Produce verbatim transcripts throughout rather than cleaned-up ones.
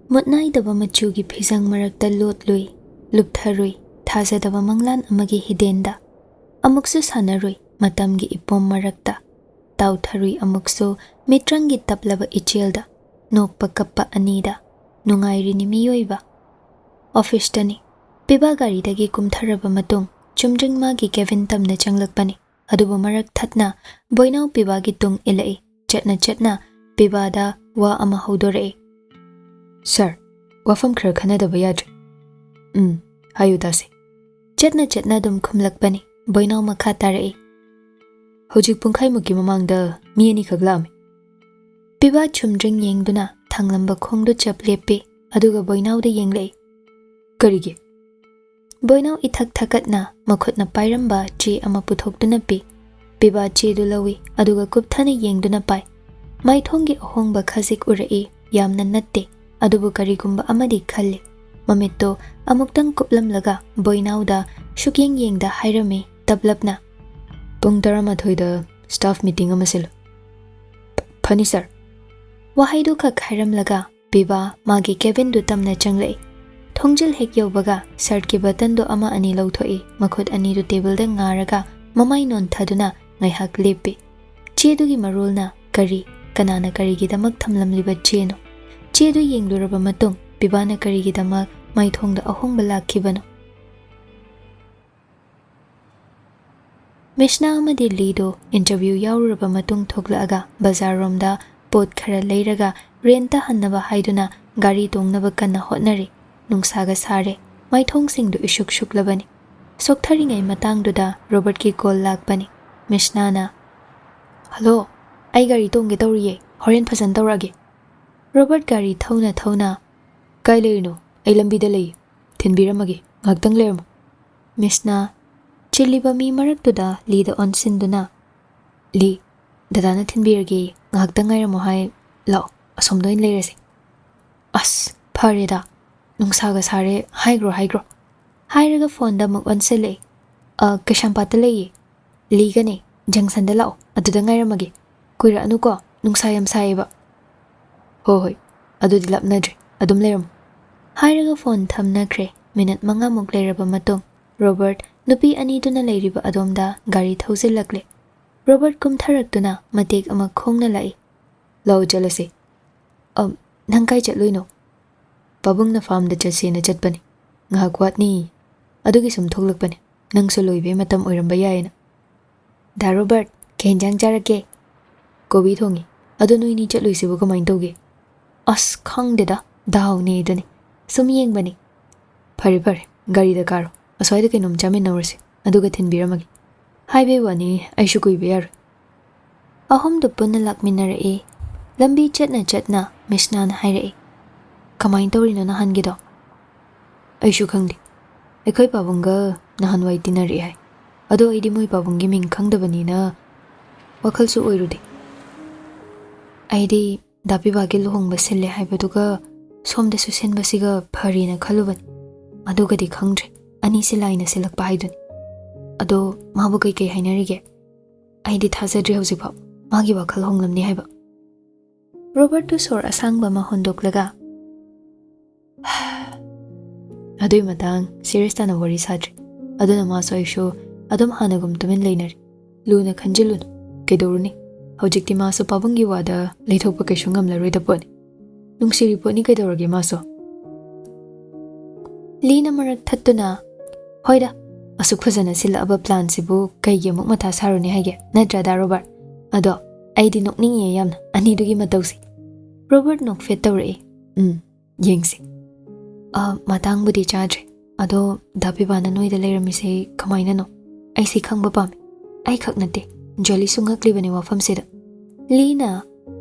ꯃꯨꯠꯅꯥꯏꯗꯕ ꯃꯆꯨꯒꯤ ꯐꯤꯖꯪ ꯃꯔꯛꯇ ꯂꯣꯠꯂꯨꯏ, ꯂꯨꯞꯊꯔꯨꯏ, ꯊꯥꯖꯗꯕ ꯃꯪꯂꯥꯟ ꯑꯃꯒꯤ ꯍꯤꯗꯦꯟꯗ꯫ ꯑꯃꯨꯛꯁꯨ ꯁꯥꯟꯅꯔꯨꯏ ꯃꯇꯝꯒꯤ ꯏꯄꯣꯝ ꯃꯔꯛꯇ꯫ ꯇꯥꯎꯊꯔꯨꯏ ꯑꯃꯨꯛꯁꯨ ꯃꯤꯇ꯭ꯔꯪꯒꯤ ꯇꯞꯂꯕ ꯏꯆꯦꯜꯗ꯫ ꯅꯣꯛꯄ ꯀꯞꯄ ꯑꯅꯤꯗ꯫ ꯅꯨꯡꯉꯥꯏꯔꯤꯅꯤ ꯃꯤꯑꯣꯏꯕ꯫ ꯑꯣꯐꯤꯁꯇꯅꯤ꯫ ꯄꯤꯕꯥ ꯒꯥꯔꯤꯗꯒꯤ ꯀꯨꯝꯊꯔꯕ ꯃꯇꯨꯡ ꯆꯨꯝꯗ꯭ꯔꯤꯡ ꯃꯥꯒꯤ ꯀꯦꯕꯤꯟ ꯇꯝꯅ ꯆꯪꯂꯛꯄꯅꯤ꯫ ꯑꯗꯨꯕꯨ ꯃꯔꯛ ꯊꯠꯅ ꯕꯣꯏꯅꯥꯎ ꯄꯤꯕꯥꯒꯤ ꯇꯨꯡ ꯏꯜꯂꯛꯏ꯫ ꯆꯠꯅ ꯆꯠꯅ ꯄꯤꯕꯥꯗ ꯋꯥ ꯑꯃ ꯍꯧꯗꯣꯔꯛꯏ꯫ "ꯁꯥꯔ, ꯋꯥꯐꯝ ꯈꯔ ꯈꯟꯅꯗꯕ ꯌꯥꯗ꯭ꯔꯦ꯫" "ꯎꯝ, ꯍꯥꯏꯌꯨ ꯇꯥꯁꯦ꯫" ꯆꯠꯅ ꯆꯠꯅ ꯑꯗꯨꯝ ꯈꯨꯝꯂꯛꯄꯅꯤ꯫ ꯕꯣꯏꯅꯥꯎ ꯃꯈꯥ ꯇꯥꯔꯛꯏ꯫ "ꯍꯧꯖꯤꯛ ꯄꯨꯡꯈꯥꯏꯃꯨꯛꯀꯤ ꯃꯃꯥꯡꯗ ꯃꯤ ꯑꯅꯤꯈꯛ ꯂꯥꯛꯑꯝꯃꯤ꯫" ꯄꯤꯕꯥ ꯆꯨꯝꯗ꯭ꯔꯤꯡ ꯌꯦꯡꯗꯨꯅ ꯊꯥꯡꯂꯝꯕ ꯈꯣꯡꯗꯨ ꯆꯞ ꯂꯦꯞꯄꯤ, ꯑꯗꯨꯒ ꯕꯣꯏꯅꯥꯎꯗ ꯌꯦꯡꯂꯛꯏ꯫ "ꯀꯔꯤꯒꯤ?" ꯕꯣꯏꯅꯥꯎ ꯏꯊꯛ ꯊꯀꯠꯅ ꯃꯈꯨꯠꯅ ꯄꯥꯏꯔꯝꯕ ꯆꯦ ꯑꯃ ꯄꯨꯊꯣꯛꯇꯨꯅ ꯄꯤ꯫ ꯄꯤꯕꯥ ꯆꯦꯗꯨ ꯂꯧꯏ, ꯑꯗꯨꯒ ꯀꯨꯞꯊꯅ ꯌꯦꯡꯗꯨꯅ ꯄꯥꯏ꯫ ꯃꯥꯏꯊꯣꯡꯒꯤ ꯑꯍꯣꯡꯕ ꯈꯖꯤꯛ ꯎꯔꯛꯏ, ꯌꯥꯝꯅ ꯅꯠꯇꯦ, ꯑꯗꯨꯕꯨ ꯀꯔꯤꯒꯨꯝꯕ ꯑꯃꯗꯤ ꯈꯜꯂꯤ꯫ ꯃꯃꯤꯠꯇꯣ ꯑꯃꯨꯛꯇꯪ ꯀꯨꯞꯂꯝꯂꯒ ꯕꯣꯏꯅꯥꯎꯗ ꯁꯨꯛꯌꯦꯡ ꯌꯦꯡꯗ ꯍꯥꯏꯔꯝꯃꯤ ꯇꯞꯂꯞꯅ, "ꯄꯨꯡ ꯇꯔꯥꯃꯥꯊꯣꯏꯗ ꯁ꯭ꯇꯥꯐ ꯃꯤꯇꯤꯡ ꯑꯃ ꯁꯤꯜꯂꯨ꯫" "ꯐꯅꯤ ꯁꯥꯔ꯫" ꯋꯥꯍꯩꯗꯨ ꯈꯛ ꯍꯥꯏꯔꯝꯂꯒ ꯄꯤꯕꯥ ꯃꯥꯒꯤ ꯀꯦꯕꯤꯟꯗꯨ ꯇꯝꯅ ꯆꯪꯂꯛꯏ꯫ ꯊꯣꯡꯖꯤꯜ ꯍꯦꯛ ꯌꯧꯕꯒ ꯁꯔꯠꯀꯤ ꯕꯇꯟꯗꯨ ꯑꯃ ꯑꯅꯤ ꯂꯧꯊꯣꯛꯏ, ꯃꯈꯨꯠ ꯑꯅꯤꯗꯨ ꯇꯦꯕꯜꯗ ꯉꯥꯔꯒ ꯃꯃꯥꯏ ꯅꯣꯟꯊꯗꯨꯅ ꯉꯥꯏꯍꯥꯛ ꯂꯦꯞꯄꯤ꯫ ꯆꯦꯗꯨꯒꯤ ꯃꯔꯣꯜꯅ ꯀꯔꯤ, ꯀꯅꯥꯅ ꯀꯔꯤꯒꯤꯗꯃꯛ ꯊꯝꯂꯝꯂꯤꯕ ꯆꯦꯅꯣ? ꯆꯦꯗꯨ ꯌꯦꯡꯂꯨꯔꯕ ꯃꯇꯨꯡ ꯄꯤꯕꯥꯅ ꯀꯔꯤꯒꯤꯗꯃꯛ ꯃꯥꯏꯊꯣꯡꯗ ꯑꯍꯣꯡꯕ ꯂꯥꯛꯈꯤꯕꯅꯣ? ꯃꯤꯁꯅꯥ ꯑꯃꯗꯤ ꯂꯤꯗꯣ ꯏꯟꯇꯔꯚ꯭ꯌꯨ ꯌꯥꯎꯔꯨꯔꯕ ꯃꯇꯨꯡ ꯊꯣꯛꯂꯛꯑꯒ ꯕꯖꯥꯔꯔꯣꯝꯗ ꯄꯣꯠ ꯈꯔ ꯂꯩꯔꯒ ꯔꯦꯟꯠꯇ ꯍꯟꯅꯕ ꯍꯥꯏꯗꯨꯅ ꯒꯥꯔꯤ ꯇꯣꯡꯅꯕ ꯀꯟꯅ ꯍꯣꯠꯅꯔꯤ꯫ ꯅꯨꯡꯁꯥꯒ ꯁꯥꯔꯦ꯫ ꯃꯥꯏꯊꯣꯡꯁꯤꯡꯗꯨ ꯏꯁꯨꯛ ꯁꯨꯛꯂꯕꯅꯤ꯫ ꯁꯣꯛꯊꯔꯤꯉꯩ ꯃꯇꯥꯡꯗꯨꯗ ꯔꯣꯕꯔꯠꯀꯤ ꯀꯣꯜ ꯂꯥꯛꯄꯅꯤ꯫ ꯃꯤꯁꯅꯥꯅ, "ꯍꯜꯂꯣ, ꯑꯩ ꯒꯥꯔꯤ ꯇꯣꯡꯒꯦ ꯇꯧꯔꯤꯌꯦ꯫ ꯍꯣꯔꯦꯟ ꯐꯖꯅ ꯇꯧꯔꯛꯑꯒꯦ꯫" ꯔꯣꯕꯔꯠ ꯒꯥꯔꯤ ꯊꯧꯅ ꯊꯧꯅ, "ꯀꯥꯏ ꯂꯩꯔꯤꯅꯣ? ꯑꯩ ꯂꯝꯕꯤꯗ ꯂꯩꯌꯦ꯫ ꯊꯤꯟꯕꯤꯔꯝꯃꯒꯦ꯫ ꯉꯥꯏꯍꯥꯛꯇꯪ ꯂꯩꯔꯝꯃꯣ꯫" ꯃꯤꯁꯅꯥ ꯆꯤꯜꯂꯤꯕ ꯃꯤ ꯃꯔꯛꯇꯨꯗ ꯂꯤꯗ ꯑꯣꯟꯁꯤꯟꯗꯨꯅ, "ꯂꯤ, ꯗꯗꯥꯅ ꯊꯤꯟꯕꯤꯔꯒꯦ, ꯉꯥꯏꯍꯥꯛꯇꯪ ꯉꯥꯏꯔꯝꯃꯣ ꯍꯥꯏ꯫ ꯂꯥꯛꯑꯣ, ꯑꯁꯣꯝꯗ ꯑꯣꯏꯅ ꯂꯩꯔꯁꯦ꯫" "ꯑꯁ, ꯐꯔꯦꯗ, ꯅꯨꯡꯁꯥꯒ ꯁꯥꯔꯦ, ꯍꯥꯏꯈ꯭ꯔꯣ, ꯍꯥꯏꯈ꯭ꯔꯣ꯫" ꯍꯥꯏꯔꯒ ꯐꯣꯟꯗ ꯑꯃꯨꯛ ꯑꯣꯟꯁꯤꯜꯂꯛꯏ꯫ "ꯑ, ꯀꯩꯁꯥꯝꯄꯥꯠꯇ ꯂꯩꯌꯦ꯫ ꯂꯤꯒꯅꯦ, ꯖꯪꯁꯟꯗ ꯂꯥꯛꯑꯣ, ꯑꯗꯨꯗ ꯉꯥꯏꯔꯝꯃꯒꯦ꯫ ꯀꯨꯏꯔꯛꯑꯅꯨꯀꯣ, ꯅꯨꯡꯁꯥ ꯌꯥꯝ ꯁꯥꯏꯌꯦꯕ꯫" "ꯍꯣ ꯍꯣꯏ, ꯑꯗꯨꯗꯤ ꯂꯥꯞꯅꯗ꯭ꯔꯦ꯫ ꯑꯗꯨꯝ ꯂꯩꯔꯝꯃꯨ꯫ ꯍꯥꯏꯔꯒ ꯐꯣꯟ ꯊꯝꯅꯈ꯭ꯔꯦ꯫ ꯃꯤꯅꯠ ꯃꯉꯥꯃꯨꯛ ꯂꯩꯔꯕ ꯃꯇꯨꯡ ꯔꯣꯕꯔꯠ ꯅꯨꯄꯤ ꯑꯅꯤꯗꯨꯅ ꯂꯩꯔꯤꯕ ꯑꯗꯣꯝꯗ ꯒꯥꯔꯤ ꯊꯧꯖꯤꯜꯂꯛꯂꯦ꯫ ꯔꯣꯕꯔꯠ ꯀꯨꯝꯊꯔꯛꯇꯨꯅ ꯃꯇꯦꯛ ꯑꯃ ꯈꯣꯡꯅ ꯂꯥꯛꯏ꯫ "ꯂꯥꯛꯑꯣ ꯆꯠꯂꯁꯤ꯫" "ꯑꯝ, ꯅꯪ ꯀꯥꯏ ꯆꯠꯂꯨꯏꯅꯣ?" "ꯄꯥꯕꯨꯡꯅ ꯐꯥꯔꯝꯗ ꯆꯠꯁꯦꯅ ꯆꯠꯄꯅꯤ꯫ ꯉꯥꯏꯍꯥꯛ ꯋꯥꯠꯅꯤ꯫ ꯑꯗꯨꯒꯤ ꯁꯨꯝ ꯊꯣꯛꯂꯛꯄꯅꯤ꯫ ꯅꯪꯁꯨ ꯂꯣꯏꯕꯩ ꯃꯇꯝ ꯑꯣꯏꯔꯝꯕ ꯌꯥꯏꯌꯦꯅ꯫" "ꯗꯥ ꯔꯣꯕꯔꯠ, ꯀꯩ ꯍꯦꯟꯖꯥꯡ ꯆꯥꯔꯛꯀꯦ?" "ꯀꯣꯕꯤ ꯊꯣꯡꯉꯤ꯫ ꯑꯗꯣ ꯅꯣꯏꯅꯤ ꯆꯠꯂꯨꯏꯁꯤꯕꯨ ꯀꯃꯥꯏꯅ ꯇꯧꯒꯦ?" "ꯑꯁ, ꯈꯪꯗꯦꯗ, ꯗꯥꯎꯅꯦ ꯑꯗꯨꯅꯤ꯫ ꯁꯨꯝ ꯌꯦꯡꯕꯅꯤ꯫" "ꯐꯔꯦ ꯐꯔꯦ, ꯒꯥꯔꯤꯗ ꯀꯥꯔꯣ꯫ ꯑꯁ꯭ꯋꯥꯏꯗ ꯀꯩꯅꯣꯝ ꯆꯥꯃꯤꯟꯅꯧꯔꯁꯤ, ꯑꯗꯨꯒ ꯊꯤꯟꯕꯤꯔꯝꯃꯒꯦ꯫ ꯍꯥꯏꯕꯩ ꯋꯥꯅꯤ, ꯑꯩꯁꯨ ꯀꯨꯏꯕ ꯌꯥꯔꯣꯏ꯫" ꯑꯍꯨꯝꯗꯨ ꯄꯨꯟꯅ ꯂꯥꯛꯃꯤꯟꯅꯔꯛꯏ꯫ ꯂꯝꯕꯤ ꯆꯠꯅ ꯆꯠꯅ ꯃꯤꯁꯅꯥꯅ ꯍꯥꯏꯔꯛꯏ, "ꯀꯃꯥꯏꯅ ꯇꯧꯔꯤꯅꯣ ꯅꯍꯥꯟꯒꯤꯗꯣ?" "ꯑꯩꯁꯨ ꯈꯪꯗꯦ꯫ ꯑꯩꯈꯣꯏ ꯄꯥꯕꯨꯡꯒ ꯅꯍꯥꯟꯋꯥꯏ ꯇꯤꯟꯅꯔꯛꯑꯦ ꯍꯥꯏ꯫ ꯑꯗꯣ ꯑꯩꯗꯤ ꯃꯣꯏ ꯄꯥꯕꯨꯡꯒꯤ ꯃꯤꯡ ꯈꯪꯗꯕꯅꯤꯅ ꯋꯥꯈꯜꯁꯨ ꯑꯣꯏꯔꯨꯗꯦ꯫ ꯑꯩꯗꯤ ꯗꯥ ꯄꯤꯕꯥꯒꯤ ꯂꯨꯍꯣꯡꯕ ꯁꯤꯜꯂꯦ ꯍꯥꯏꯕꯗꯨꯒ ꯁꯣꯝꯗꯁꯨ ꯁꯤꯟꯕꯁꯤꯒ ꯐꯔꯦꯅ ꯈꯜꯂꯨꯕꯅꯤ꯫ ꯑꯗꯨꯒꯗꯤ ꯈꯪꯗ꯭ꯔꯦ, ꯑꯅꯤꯁꯤ ꯂꯥꯏꯅ ꯁꯤꯜꯂꯛꯄ ꯍꯥꯏꯗꯨꯅꯤ꯫ ꯑꯗꯣ ꯃꯥꯕꯨ ꯀꯩꯀꯩ ꯍꯥꯏꯅꯔꯤꯒꯦ? ꯑꯩꯗꯤ ꯊꯥꯖꯗ꯭ꯔꯤ ꯍꯧꯖꯤꯛꯐꯥꯎ ꯃꯥꯒꯤ ꯋꯥꯈꯜ ꯍꯣꯡꯂꯝꯅꯤ ꯍꯥꯏꯕ꯫" ꯔꯣꯕꯔꯠꯇꯨ ꯁꯣꯔ ꯑꯁꯥꯡꯕ ꯑꯃ ꯍꯣꯟꯗꯣꯛꯂꯒ, "ꯑꯗꯨꯏ ꯃꯇꯥꯡ ꯁꯤꯔꯤꯌꯁ ꯇꯥꯅ ꯋꯥꯔꯤ ꯁꯥꯗ꯭ꯔꯤ꯫ ꯑꯗꯨꯅ ꯃꯥꯁꯨ ꯑꯩꯁꯨ ꯑꯗꯨꯝ ꯍꯥꯟꯅꯒꯨꯝ ꯇꯨꯃꯤꯟ ꯂꯩꯅꯔꯤ꯫ ꯂꯨꯅ ꯈꯟꯖꯤꯜꯂꯨꯅꯨ꯫ ꯀꯩꯗꯧꯔꯨꯅꯤ? ꯍꯧꯖꯤꯛꯇꯤ ꯃꯥꯁꯨ ꯄꯥꯕꯨꯡꯒꯤ ꯋꯥꯗ ꯂꯩꯊꯣꯛꯄ ꯀꯩꯁꯨ ꯉꯝꯂꯔꯣꯏꯗ ꯄꯣꯠꯅꯤ꯫ ꯅꯨꯡꯁꯤꯔꯤ ꯄꯣꯠꯅꯤ, ꯀꯩꯗꯧꯔꯒꯦ ꯃꯥꯁꯨ?" ꯂꯤꯅ ꯃꯔꯛ ꯊꯠꯇꯨꯅ, "ꯍꯣꯏꯗ, ꯑꯁꯨꯛ ꯐꯖꯅ ꯁꯤꯜꯂꯛꯑꯕ ꯄ꯭ꯂꯥꯟꯁꯤꯕꯨ ꯀꯩꯒꯤ ꯑꯃꯨꯛ ꯃꯊꯥ ꯁꯥꯔꯨꯅꯤ ꯍꯥꯏꯒꯦ? ꯅꯠꯇ꯭ꯔꯥ, ꯗꯥ ꯔꯣꯕꯔꯠ? ꯑꯗꯣ ꯑꯩꯗꯤ ꯅꯣꯛꯅꯤꯡꯉꯤꯌꯦ ꯌꯥꯝꯅ ꯑꯅꯤꯗꯨꯒꯤ ꯃꯇꯧꯁꯦ꯫" ꯔꯣꯕꯔꯠ ꯅꯣꯛꯐꯦꯠ ꯇꯧꯔꯛꯏ꯫ "ꯎꯝ, ꯌꯦꯡꯁꯤ꯫" "ꯑ, ꯃꯇꯥꯡꯕꯨꯗꯤ ꯆꯥꯗ꯭ꯔꯦ꯫ ꯑꯗꯣ ꯗꯥ ꯄꯤꯕꯥꯅ ꯅꯣꯏꯗ ꯂꯩꯔꯝꯃꯤꯁꯦ ꯀꯃꯥꯏꯅꯅꯣ? ꯑꯩꯁꯤ ꯈꯪꯕ ꯄꯥꯝꯃꯤ꯫ ꯑꯩꯈꯛ ꯅꯠꯇꯦ, ꯖꯣꯂꯤꯁꯨ ꯉꯛꯂꯤꯕꯅꯤ ꯋꯥꯐꯝꯁꯤꯗ꯫" ꯂꯤꯅ,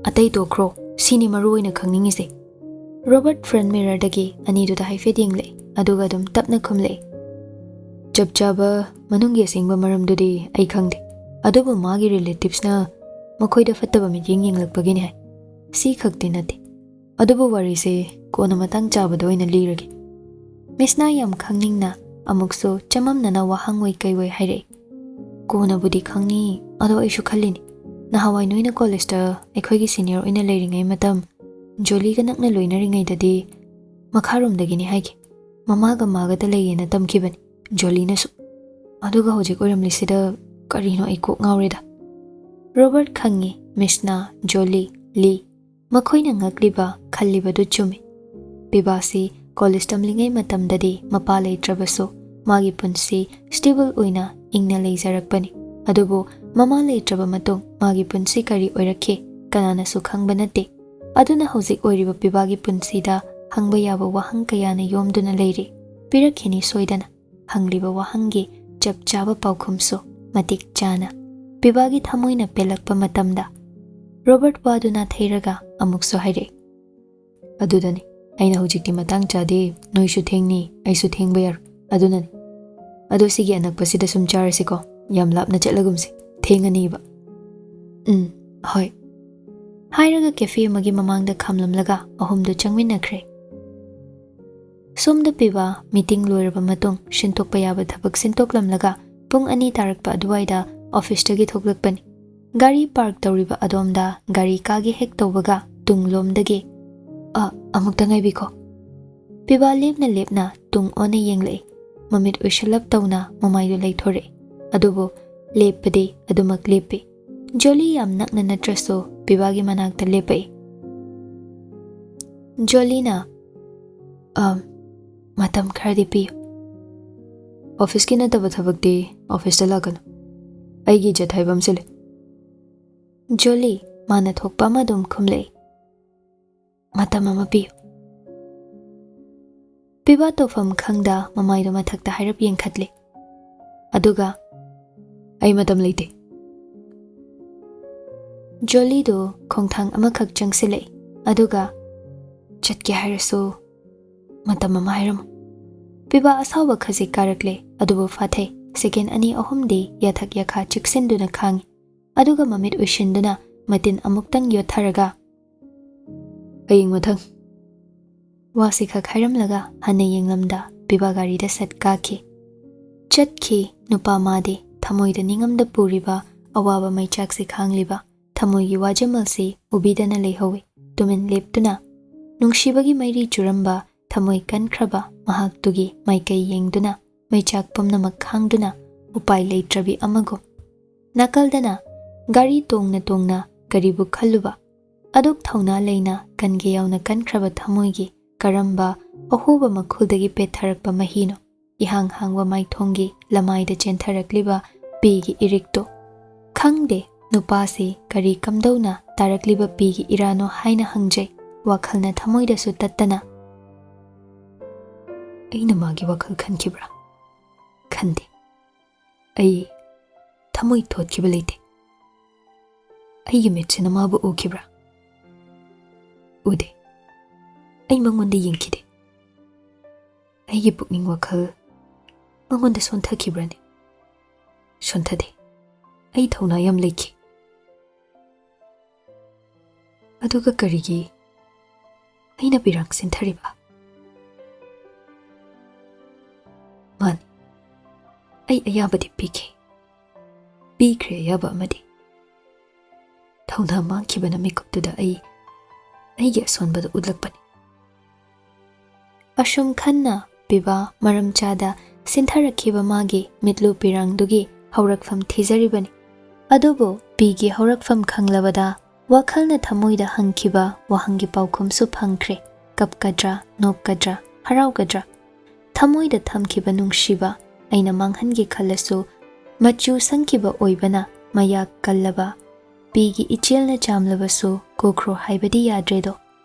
"ꯑꯇꯩ ꯇꯣꯛꯈ꯭ꯔꯣ, ꯁꯤꯅꯤ ꯃꯔꯨ ꯑꯣꯏꯅ ꯈꯪꯅꯤꯡꯉꯤꯁꯦ꯫" ꯔꯣꯕꯔꯠ ꯐ꯭ꯔꯟꯠ ꯃꯤꯔꯔꯗꯒꯤ ꯑꯅꯤꯗꯨꯗ ꯍꯥꯏꯐꯦꯠ ꯌꯦꯡꯂꯛꯏ, ꯑꯗꯨꯒ ꯑꯗꯨꯝ ꯇꯞꯅ ꯈꯨꯝꯂꯛꯏ, "ꯆꯞ ꯆꯥꯕ ꯃꯅꯨꯡꯒꯤ ꯑꯁꯦꯡꯕ ꯃꯔꯝꯗꯨꯗꯤ ꯑꯩ ꯈꯪꯗꯦ, ꯑꯗꯨꯕꯨ ꯃꯥꯒꯤ ꯔꯤꯂꯦꯇꯤꯚꯁꯅ ꯃꯈꯣꯏꯗ ꯐꯠꯇꯕ ꯃꯤꯠꯌꯦꯡ ꯌꯦꯡꯂꯛꯄꯒꯤꯅꯤ ꯍꯥꯏ꯫ ꯁꯤ ꯈꯛꯇꯤ ꯅꯠꯇꯦ꯫ ꯑꯗꯨꯕꯨ ꯋꯥꯔꯤꯁꯦ ꯀꯣꯟꯅ ꯃꯇꯥꯡ ꯆꯥꯕꯗ ꯑꯣꯏꯅ ꯂꯤꯔꯒꯦ꯫" ꯃꯤꯁꯅ ꯌꯥꯝ ꯈꯪꯅꯤꯡꯅ ꯑꯃꯨꯛꯁꯨ ꯆꯃꯝꯅꯅ ꯋꯥꯍꯪ ꯑꯣꯏ ꯀꯩ ꯑꯣꯏ ꯍꯥꯏꯔꯛꯏ꯫ "ꯀꯣꯟꯅꯕꯨꯗꯤ ꯈꯪꯅꯤ, ꯑꯗꯣ ꯑꯩꯁꯨ ꯈꯜꯂꯤꯅꯤ, ꯅꯍꯥꯟꯋꯥꯏ ꯅꯣꯏꯅ ꯀꯣꯂꯦꯖꯇ ꯑꯩꯈꯣꯏꯒꯤ ꯁꯤꯅꯤꯌꯔ ꯑꯣꯏꯅ ꯂꯩꯔꯤꯉꯩ ꯃꯇꯝ, ꯖꯣꯂꯤꯒ ꯅꯛꯅ ꯂꯣꯏꯅꯔꯤꯉꯩꯗꯗꯤ ꯃꯈꯥꯔꯣꯝꯗꯒꯤꯅꯤ ꯍꯥꯏꯒꯦ꯫ ꯃꯃꯥꯒ ꯃꯥꯒꯗ ꯂꯩꯌꯦꯅ ꯇꯝꯈꯤꯕꯅꯤ ꯖꯣꯂꯤꯅꯁꯨ꯫ ꯑꯗꯨꯒ ꯍꯧꯖꯤꯛ ꯑꯣꯏꯔꯝꯂꯤꯁꯤꯗ ꯀꯔꯤꯅꯣ ꯑꯩ ꯀꯣꯛ ꯉꯥꯎꯔꯦꯗ꯫ ꯔꯣꯕꯔꯠ ꯈꯪꯉꯤ ꯃꯤꯁꯅꯥ, ꯖꯣꯂꯤ, ꯂꯤ ꯃꯈꯣꯏꯅ ꯉꯛꯂꯤꯕ, ꯈꯜꯂꯤꯕꯗꯨ ꯆꯨꯝꯃꯤ꯫ ꯄꯤꯕꯥꯁꯤ ꯀꯣꯂꯦꯖ ꯇꯝꯂꯤꯉꯩ ꯃꯇꯝꯗꯗꯤ ꯃꯄꯥ ꯂꯩꯇ꯭ꯔꯕꯁꯨ ꯃꯥꯒꯤ ꯄꯨꯟꯁꯤ ꯁ꯭ꯇꯦꯕꯜ ꯑꯣꯏꯅ ꯏꯪꯅ ꯂꯩꯖꯔꯛꯄꯅꯤ꯫ ꯑꯗꯨꯕꯨ ꯃꯃꯥ ꯂꯩꯇ꯭ꯔꯕ ꯃꯇꯨꯡ ꯃꯥꯒꯤ ꯄꯨꯟꯁꯤ ꯀꯔꯤ ꯑꯣꯏꯔꯛꯈꯤ ꯀꯅꯥꯅꯁꯨ ꯈꯪꯕ ꯅꯠꯇꯦ꯫ ꯑꯗꯨꯅ ꯍꯧꯖꯤꯛ ꯑꯣꯏꯔꯤꯕ ꯄꯤꯕꯥꯒꯤ ꯄꯨꯟꯁꯤꯗ ꯍꯪꯕ ꯌꯥꯕ ꯋꯥꯍꯪ ꯀꯌꯥꯅ ꯌꯣꯝꯗꯨꯅ ꯂꯩꯔꯤ꯫ ꯄꯤꯔꯛꯈꯤꯅꯤ ꯁꯣꯏꯗꯅ꯫ ꯍꯪꯂꯤꯕ ꯋꯥꯍꯪꯒꯤ ꯆꯞ ꯆꯥꯕ ꯄꯥꯎꯈꯨꯝꯁꯨ ꯃꯇꯤꯛ ꯆꯥꯅ꯫ ꯄꯤꯕꯥꯒꯤ ꯊꯃꯣꯏꯅ ꯄꯦꯜꯂꯛꯄ ꯃꯇꯝꯗ ꯔꯣꯕꯔꯠ ꯋꯥꯗꯨꯅ ꯊꯩꯔꯒ ꯑꯃꯨꯛꯁꯨ ꯍꯥꯏꯔꯛꯏ, "ꯑꯗꯨꯗꯅꯤ ꯑꯩꯅ ꯍꯧꯖꯤꯛꯇꯤ ꯃꯇꯥꯡ ꯆꯥꯗꯦ, ꯅꯣꯏꯁꯨ ꯊꯦꯡꯅꯤ, ꯑꯩꯁꯨ ꯊꯦꯡꯕ ꯌꯥꯔꯣꯏ, ꯑꯗꯨꯅꯅꯤ꯫ ꯑꯗꯣ ꯁꯤꯒꯤ ꯑꯅꯛꯄꯁꯤꯗ ꯁꯨꯝ ꯆꯥꯔꯁꯤꯀꯣ, ꯌꯥꯝ ꯂꯥꯞꯅ ꯆꯠꯂꯒꯨꯝꯁꯤ, ꯊꯦꯡꯉꯅꯤꯕ꯫" "ꯎꯝ, ꯍꯣꯏ꯫" ꯍꯥꯏꯔꯒ ꯀꯦꯐꯦ ꯑꯃꯒꯤ ꯃꯃꯥꯡꯗ ꯈꯥꯝꯂꯝꯂꯒ ꯑꯍꯨꯝꯗꯨ ꯆꯪꯃꯤꯟꯅꯈ꯭ꯔꯦ꯫ ꯁꯣꯝꯗ ꯄꯤꯕꯥ ꯃꯤꯇꯤꯡ ꯂꯣꯏꯔꯕ ꯃꯇꯨꯡ ꯁꯤꯟꯇꯣꯛꯄ ꯌꯥꯕ ꯊꯕꯛ ꯁꯤꯟꯇꯣꯛꯂꯝꯂꯒ ꯄꯨꯡ ꯑꯅꯤ ꯇꯥꯔꯛꯄ ꯑꯗꯨꯋꯥꯏꯗ ꯑꯣꯐꯤꯁꯇꯒꯤ ꯊꯣꯛꯂꯛꯄꯅꯤ꯫ ꯒꯥꯔꯤ ꯄꯥꯔꯛ ꯇꯧꯔꯤꯕ ꯑꯗꯣꯝꯗ ꯒꯥꯔꯤ ꯀꯥꯒꯦ ꯍꯦꯛ ꯇꯧꯕꯒ ꯇꯨꯡꯂꯣꯝꯗꯒꯤ, "ꯑ, ꯑꯃꯨꯛꯇ ꯉꯥꯏꯕꯤꯈꯣ꯫" ꯄꯤꯕꯥ ꯂꯦꯞꯅ ꯂꯦꯞꯅ ꯇꯨꯡ ꯑꯣꯟꯅ ꯌꯦꯡꯂꯛꯏ꯫ ꯃꯃꯤꯠ ꯎꯏꯁꯤꯜꯂꯞ ꯇꯧꯅ ꯃꯃꯥꯏꯗꯨ ꯂꯩꯊꯣꯔꯛꯏ꯫ ꯑꯗꯨꯕꯨ ꯂꯦꯞꯄꯗꯤ ꯑꯗꯨꯃꯛ ꯂꯦꯞꯄꯤ꯫ ꯖꯣꯂꯤ ꯌꯥꯝ ꯅꯛꯅ ꯅꯠꯇ꯭ꯔꯁꯨ ꯄꯤꯕꯥꯒꯤ ꯃꯅꯥꯛꯇ ꯂꯦꯞꯄꯛꯏ꯫ ꯖꯣꯂꯤꯅ, "ꯑꯝ, ꯃꯇꯝ ꯈꯔꯗꯤ ꯄꯤꯌꯨ꯫ ꯑꯣꯐꯤꯁꯀꯤ ꯅꯠꯇꯕ ꯊꯕꯛꯇꯤ ꯑꯣꯐꯤꯁꯇ ꯂꯥꯛꯀꯅꯨ꯫ ꯑꯩꯒꯤ ꯏꯖꯠ ꯍꯥꯏꯕ ꯑꯃꯁꯨ ꯂꯩ꯫" ꯖꯣꯂꯤ ꯃꯥꯅ ꯊꯣꯛꯄ ꯑꯃ ꯑꯗꯨꯝ ꯈꯨꯝꯂꯛꯏ꯫ "ꯃꯇꯝ ꯑꯃ ꯄꯤꯌꯨ꯫" ꯄꯤꯕꯥ ꯇꯧꯐꯝ ꯈꯪꯗ ꯃꯃꯥꯏꯗꯨ ꯃꯊꯛꯇ ꯍꯥꯏꯔꯞ ꯌꯦꯡꯈꯠꯂꯤ꯫ ꯑꯗꯨꯒ, "ꯑꯩ ꯃꯇꯝ ꯂꯩꯇꯦ꯫" ꯖꯣꯂꯤꯗꯨ ꯈꯣꯡꯊꯥꯡ ꯑꯃꯈꯛ ꯆꯪꯁꯤꯜꯂꯛꯏ꯫ ꯑꯗꯨꯒ, "ꯆꯠꯀꯦ ꯍꯥꯏꯔꯁꯨ ꯃꯇꯝ ꯑꯃ ꯍꯥꯏꯔꯝꯃꯨ꯫" ꯄꯤꯕꯥ ꯑꯁꯥꯎꯕ ꯈꯖꯤꯛ ꯀꯥꯔꯛꯂꯦ, ꯑꯗꯨꯕꯨ ꯐꯥꯊꯩ꯫ ꯁꯦꯀꯦꯟ ꯑꯅꯤ ꯑꯍꯨꯝꯗꯤ ꯌꯥꯊꯛ ꯌꯥꯈꯥ ꯆꯦꯛꯁꯤꯟꯗꯨꯅ ꯈꯥꯡꯉꯤ꯫ ꯑꯗꯨꯒ ꯃꯃꯤꯠ ꯎꯏꯁꯤꯟꯗꯨꯅ ꯃꯇꯤꯟ ꯑꯃꯨꯛꯇꯪ ꯌꯣꯠꯊꯔꯒ, "ꯍꯌꯦꯡ ꯃꯊꯪ꯫" ꯋꯥꯁꯤ ꯈꯛ ꯍꯥꯏꯔꯝꯂꯒ ꯍꯟꯅ ꯌꯦꯡꯂꯝꯗ ꯄꯤꯕꯥ ꯒꯥꯔꯤꯗ ꯁꯠ ꯀꯥꯈꯤ꯫ ꯆꯠꯈꯤ ꯅꯨꯄꯥ ꯃꯥꯗꯤ ꯊꯃꯣꯏꯗ ꯅꯤꯡꯉꯝꯗ ꯄꯨꯔꯤꯕ ꯑꯋꯥꯕ ꯃꯩꯆꯥꯛꯁꯤ ꯈꯥꯡꯂꯤꯕ꯫ ꯊꯃꯣꯏꯒꯤ ꯋꯥꯖꯃꯜꯁꯤ ꯎꯕꯤꯗꯅ ꯂꯩꯍꯧꯏ꯫ ꯇꯨꯃꯤꯟ ꯂꯦꯞꯇꯨꯅ ꯅꯨꯡꯁꯤꯕꯒꯤ ꯃꯩꯔꯤ ꯆꯨꯔꯝꯕ ꯊꯃꯣꯏ ꯀꯟꯈ꯭ꯔꯕ ꯃꯍꯥꯛꯇꯨꯒꯤ ꯃꯥꯏꯀꯩ ꯌꯦꯡꯗꯨꯅ, ꯃꯩꯆꯥꯛ ꯄꯨꯝꯅꯃꯛ ꯈꯥꯡꯗꯨꯅ, ꯎꯄꯥꯏ ꯂꯩꯇ꯭ꯔꯕꯤ ꯑꯃꯒꯨꯝ꯫ ꯅꯥꯀꯜꯗꯅ ꯒꯥꯔꯤ ꯇꯣꯡꯅ ꯇꯣꯡꯅ ꯀꯔꯤꯕꯨ ꯈꯜꯂꯨꯕ, ꯑꯗꯨꯛ ꯊꯧꯅꯥ ꯂꯩꯅ ꯀꯟꯒꯦ ꯌꯥꯎꯅ ꯀꯟꯈ꯭ꯔꯕ ꯊꯃꯣꯏꯒꯤ ꯀꯔꯝꯕ ꯑꯍꯣꯕ ꯃꯈꯨꯜꯗꯒꯤ ꯄꯦꯠꯊꯔꯛꯄ ꯃꯍꯤꯅꯣ ꯏꯍꯥꯡ ꯍꯥꯡꯕ ꯃꯥꯏꯊꯣꯡꯒꯤ ꯂꯃꯥꯏꯗ ꯆꯦꯟꯊꯔꯛꯂꯤꯕ ꯄꯤꯒꯤ ꯏꯔꯤꯛꯇꯣ? ꯈꯪꯗꯦ, ꯅꯨꯄꯥꯁꯤ ꯀꯔꯤ ꯀꯝꯗꯧꯅ ꯇꯥꯔꯛꯂꯤꯕ ꯄꯤꯒꯤ ꯏꯔꯥꯅꯣ ꯍꯥꯏꯅ ꯍꯪꯖꯩ, ꯋꯥꯈꯜꯅ ꯊꯃꯣꯏꯗꯁꯨ ꯇꯠꯇꯅ꯫ "ꯑꯩꯅ ꯃꯥꯒꯤ ꯋꯥꯈꯜ ꯈꯟꯈꯤꯕ꯭ꯔꯥ? ꯈꯟꯗꯦ꯫ ꯑꯩ ꯊꯃꯣꯏ ꯊꯣꯠꯈꯤꯕ ꯂꯩꯇꯦ꯫ ꯑꯩꯒꯤ ꯃꯤꯠꯁꯤꯅ ꯃꯥꯕꯨ ꯎꯈꯤꯕ꯭ꯔꯥ? ꯎꯗꯦ꯫ ꯑꯩ ꯃꯉꯣꯟꯗ ꯌꯦꯡꯈꯤꯗꯦ꯫ ꯑꯩꯒꯤ ꯄꯨꯛꯅꯤꯡ ꯋꯥꯈꯜ ꯃꯉꯣꯟꯗ ꯁꯣꯟꯊꯈꯤꯕ꯭ꯔꯅꯦ? ꯁꯣꯟꯊꯗꯦ꯫ ꯑꯩ ꯊꯧꯅꯥ ꯌꯥꯝ ꯂꯩꯈꯤ꯫ ꯑꯗꯨꯒ ꯀꯔꯤꯒꯤ ꯑꯩꯅ ꯄꯤꯔꯥꯡ ꯁꯤꯟꯊꯔꯤꯕ? ꯃꯥꯅꯤ, ꯑꯩ ꯑꯌꯥꯕꯗꯤ ꯄꯤꯈꯤ꯫ ꯄꯤꯈ꯭ꯔꯦ ꯑꯌꯥꯕ ꯑꯃꯗꯤ꯫ ꯊꯧꯅꯥ ꯃꯥꯡꯈꯤꯕꯅ ꯃꯤꯀꯨꯞꯇꯨꯗ ꯑꯩ ꯑꯩꯒꯤ ꯑꯁꯣꯟꯕꯗꯨ ꯎꯠꯂꯛꯄꯅꯤ"꯫ ꯑꯁꯨꯝ ꯈꯟꯅ ꯄꯤꯕꯥ ꯃꯔꯝ ꯆꯥꯗ ꯁꯤꯟꯊꯔꯛꯈꯤꯕ ꯃꯥꯒꯤ ꯃꯤꯠꯂꯨ ꯄꯤꯔꯥꯡꯗꯨꯒꯤ ꯍꯧꯔꯛꯐꯝ ꯊꯤꯖꯔꯤꯕꯅꯤ꯫ ꯑꯗꯨꯕꯨ ꯄꯤꯒꯤ ꯍꯧꯔꯛꯐꯝ ꯈꯪꯂꯕꯗ ꯋꯥꯈꯜꯅ ꯊꯃꯣꯏꯗ ꯍꯪꯈꯤꯕ ꯋꯥꯍꯪꯒꯤ ꯄꯥꯎꯈꯨꯝꯁꯨ ꯐꯪꯈ꯭ꯔꯦ꯫ ꯀꯞꯀꯗ꯭ꯔꯥ, ꯅꯣꯛꯀꯗ꯭ꯔꯥ, ꯍꯔꯥꯎꯒꯗ꯭ꯔꯥ? ꯊꯃꯣꯏꯗ ꯊꯝꯈꯤꯕ ꯅꯨꯡꯁꯤꯕ ꯑꯩꯅ ꯃꯥꯡꯍꯟꯒꯦ ꯈꯜꯂꯁꯨ, ꯃꯆꯨ ꯁꯪꯈꯤꯕ ꯑꯣꯏꯕꯅ ꯃꯌꯥꯛ ꯀꯜꯂꯕ ꯄꯤꯒꯤ ꯏꯆꯦꯜꯅ ꯆꯥꯝꯂꯕꯁꯨ ꯀꯣꯛꯈ꯭ꯔꯣ ꯍꯥꯏꯕꯗꯤ ꯌꯥꯗ꯭ꯔꯦꯗꯣ꯫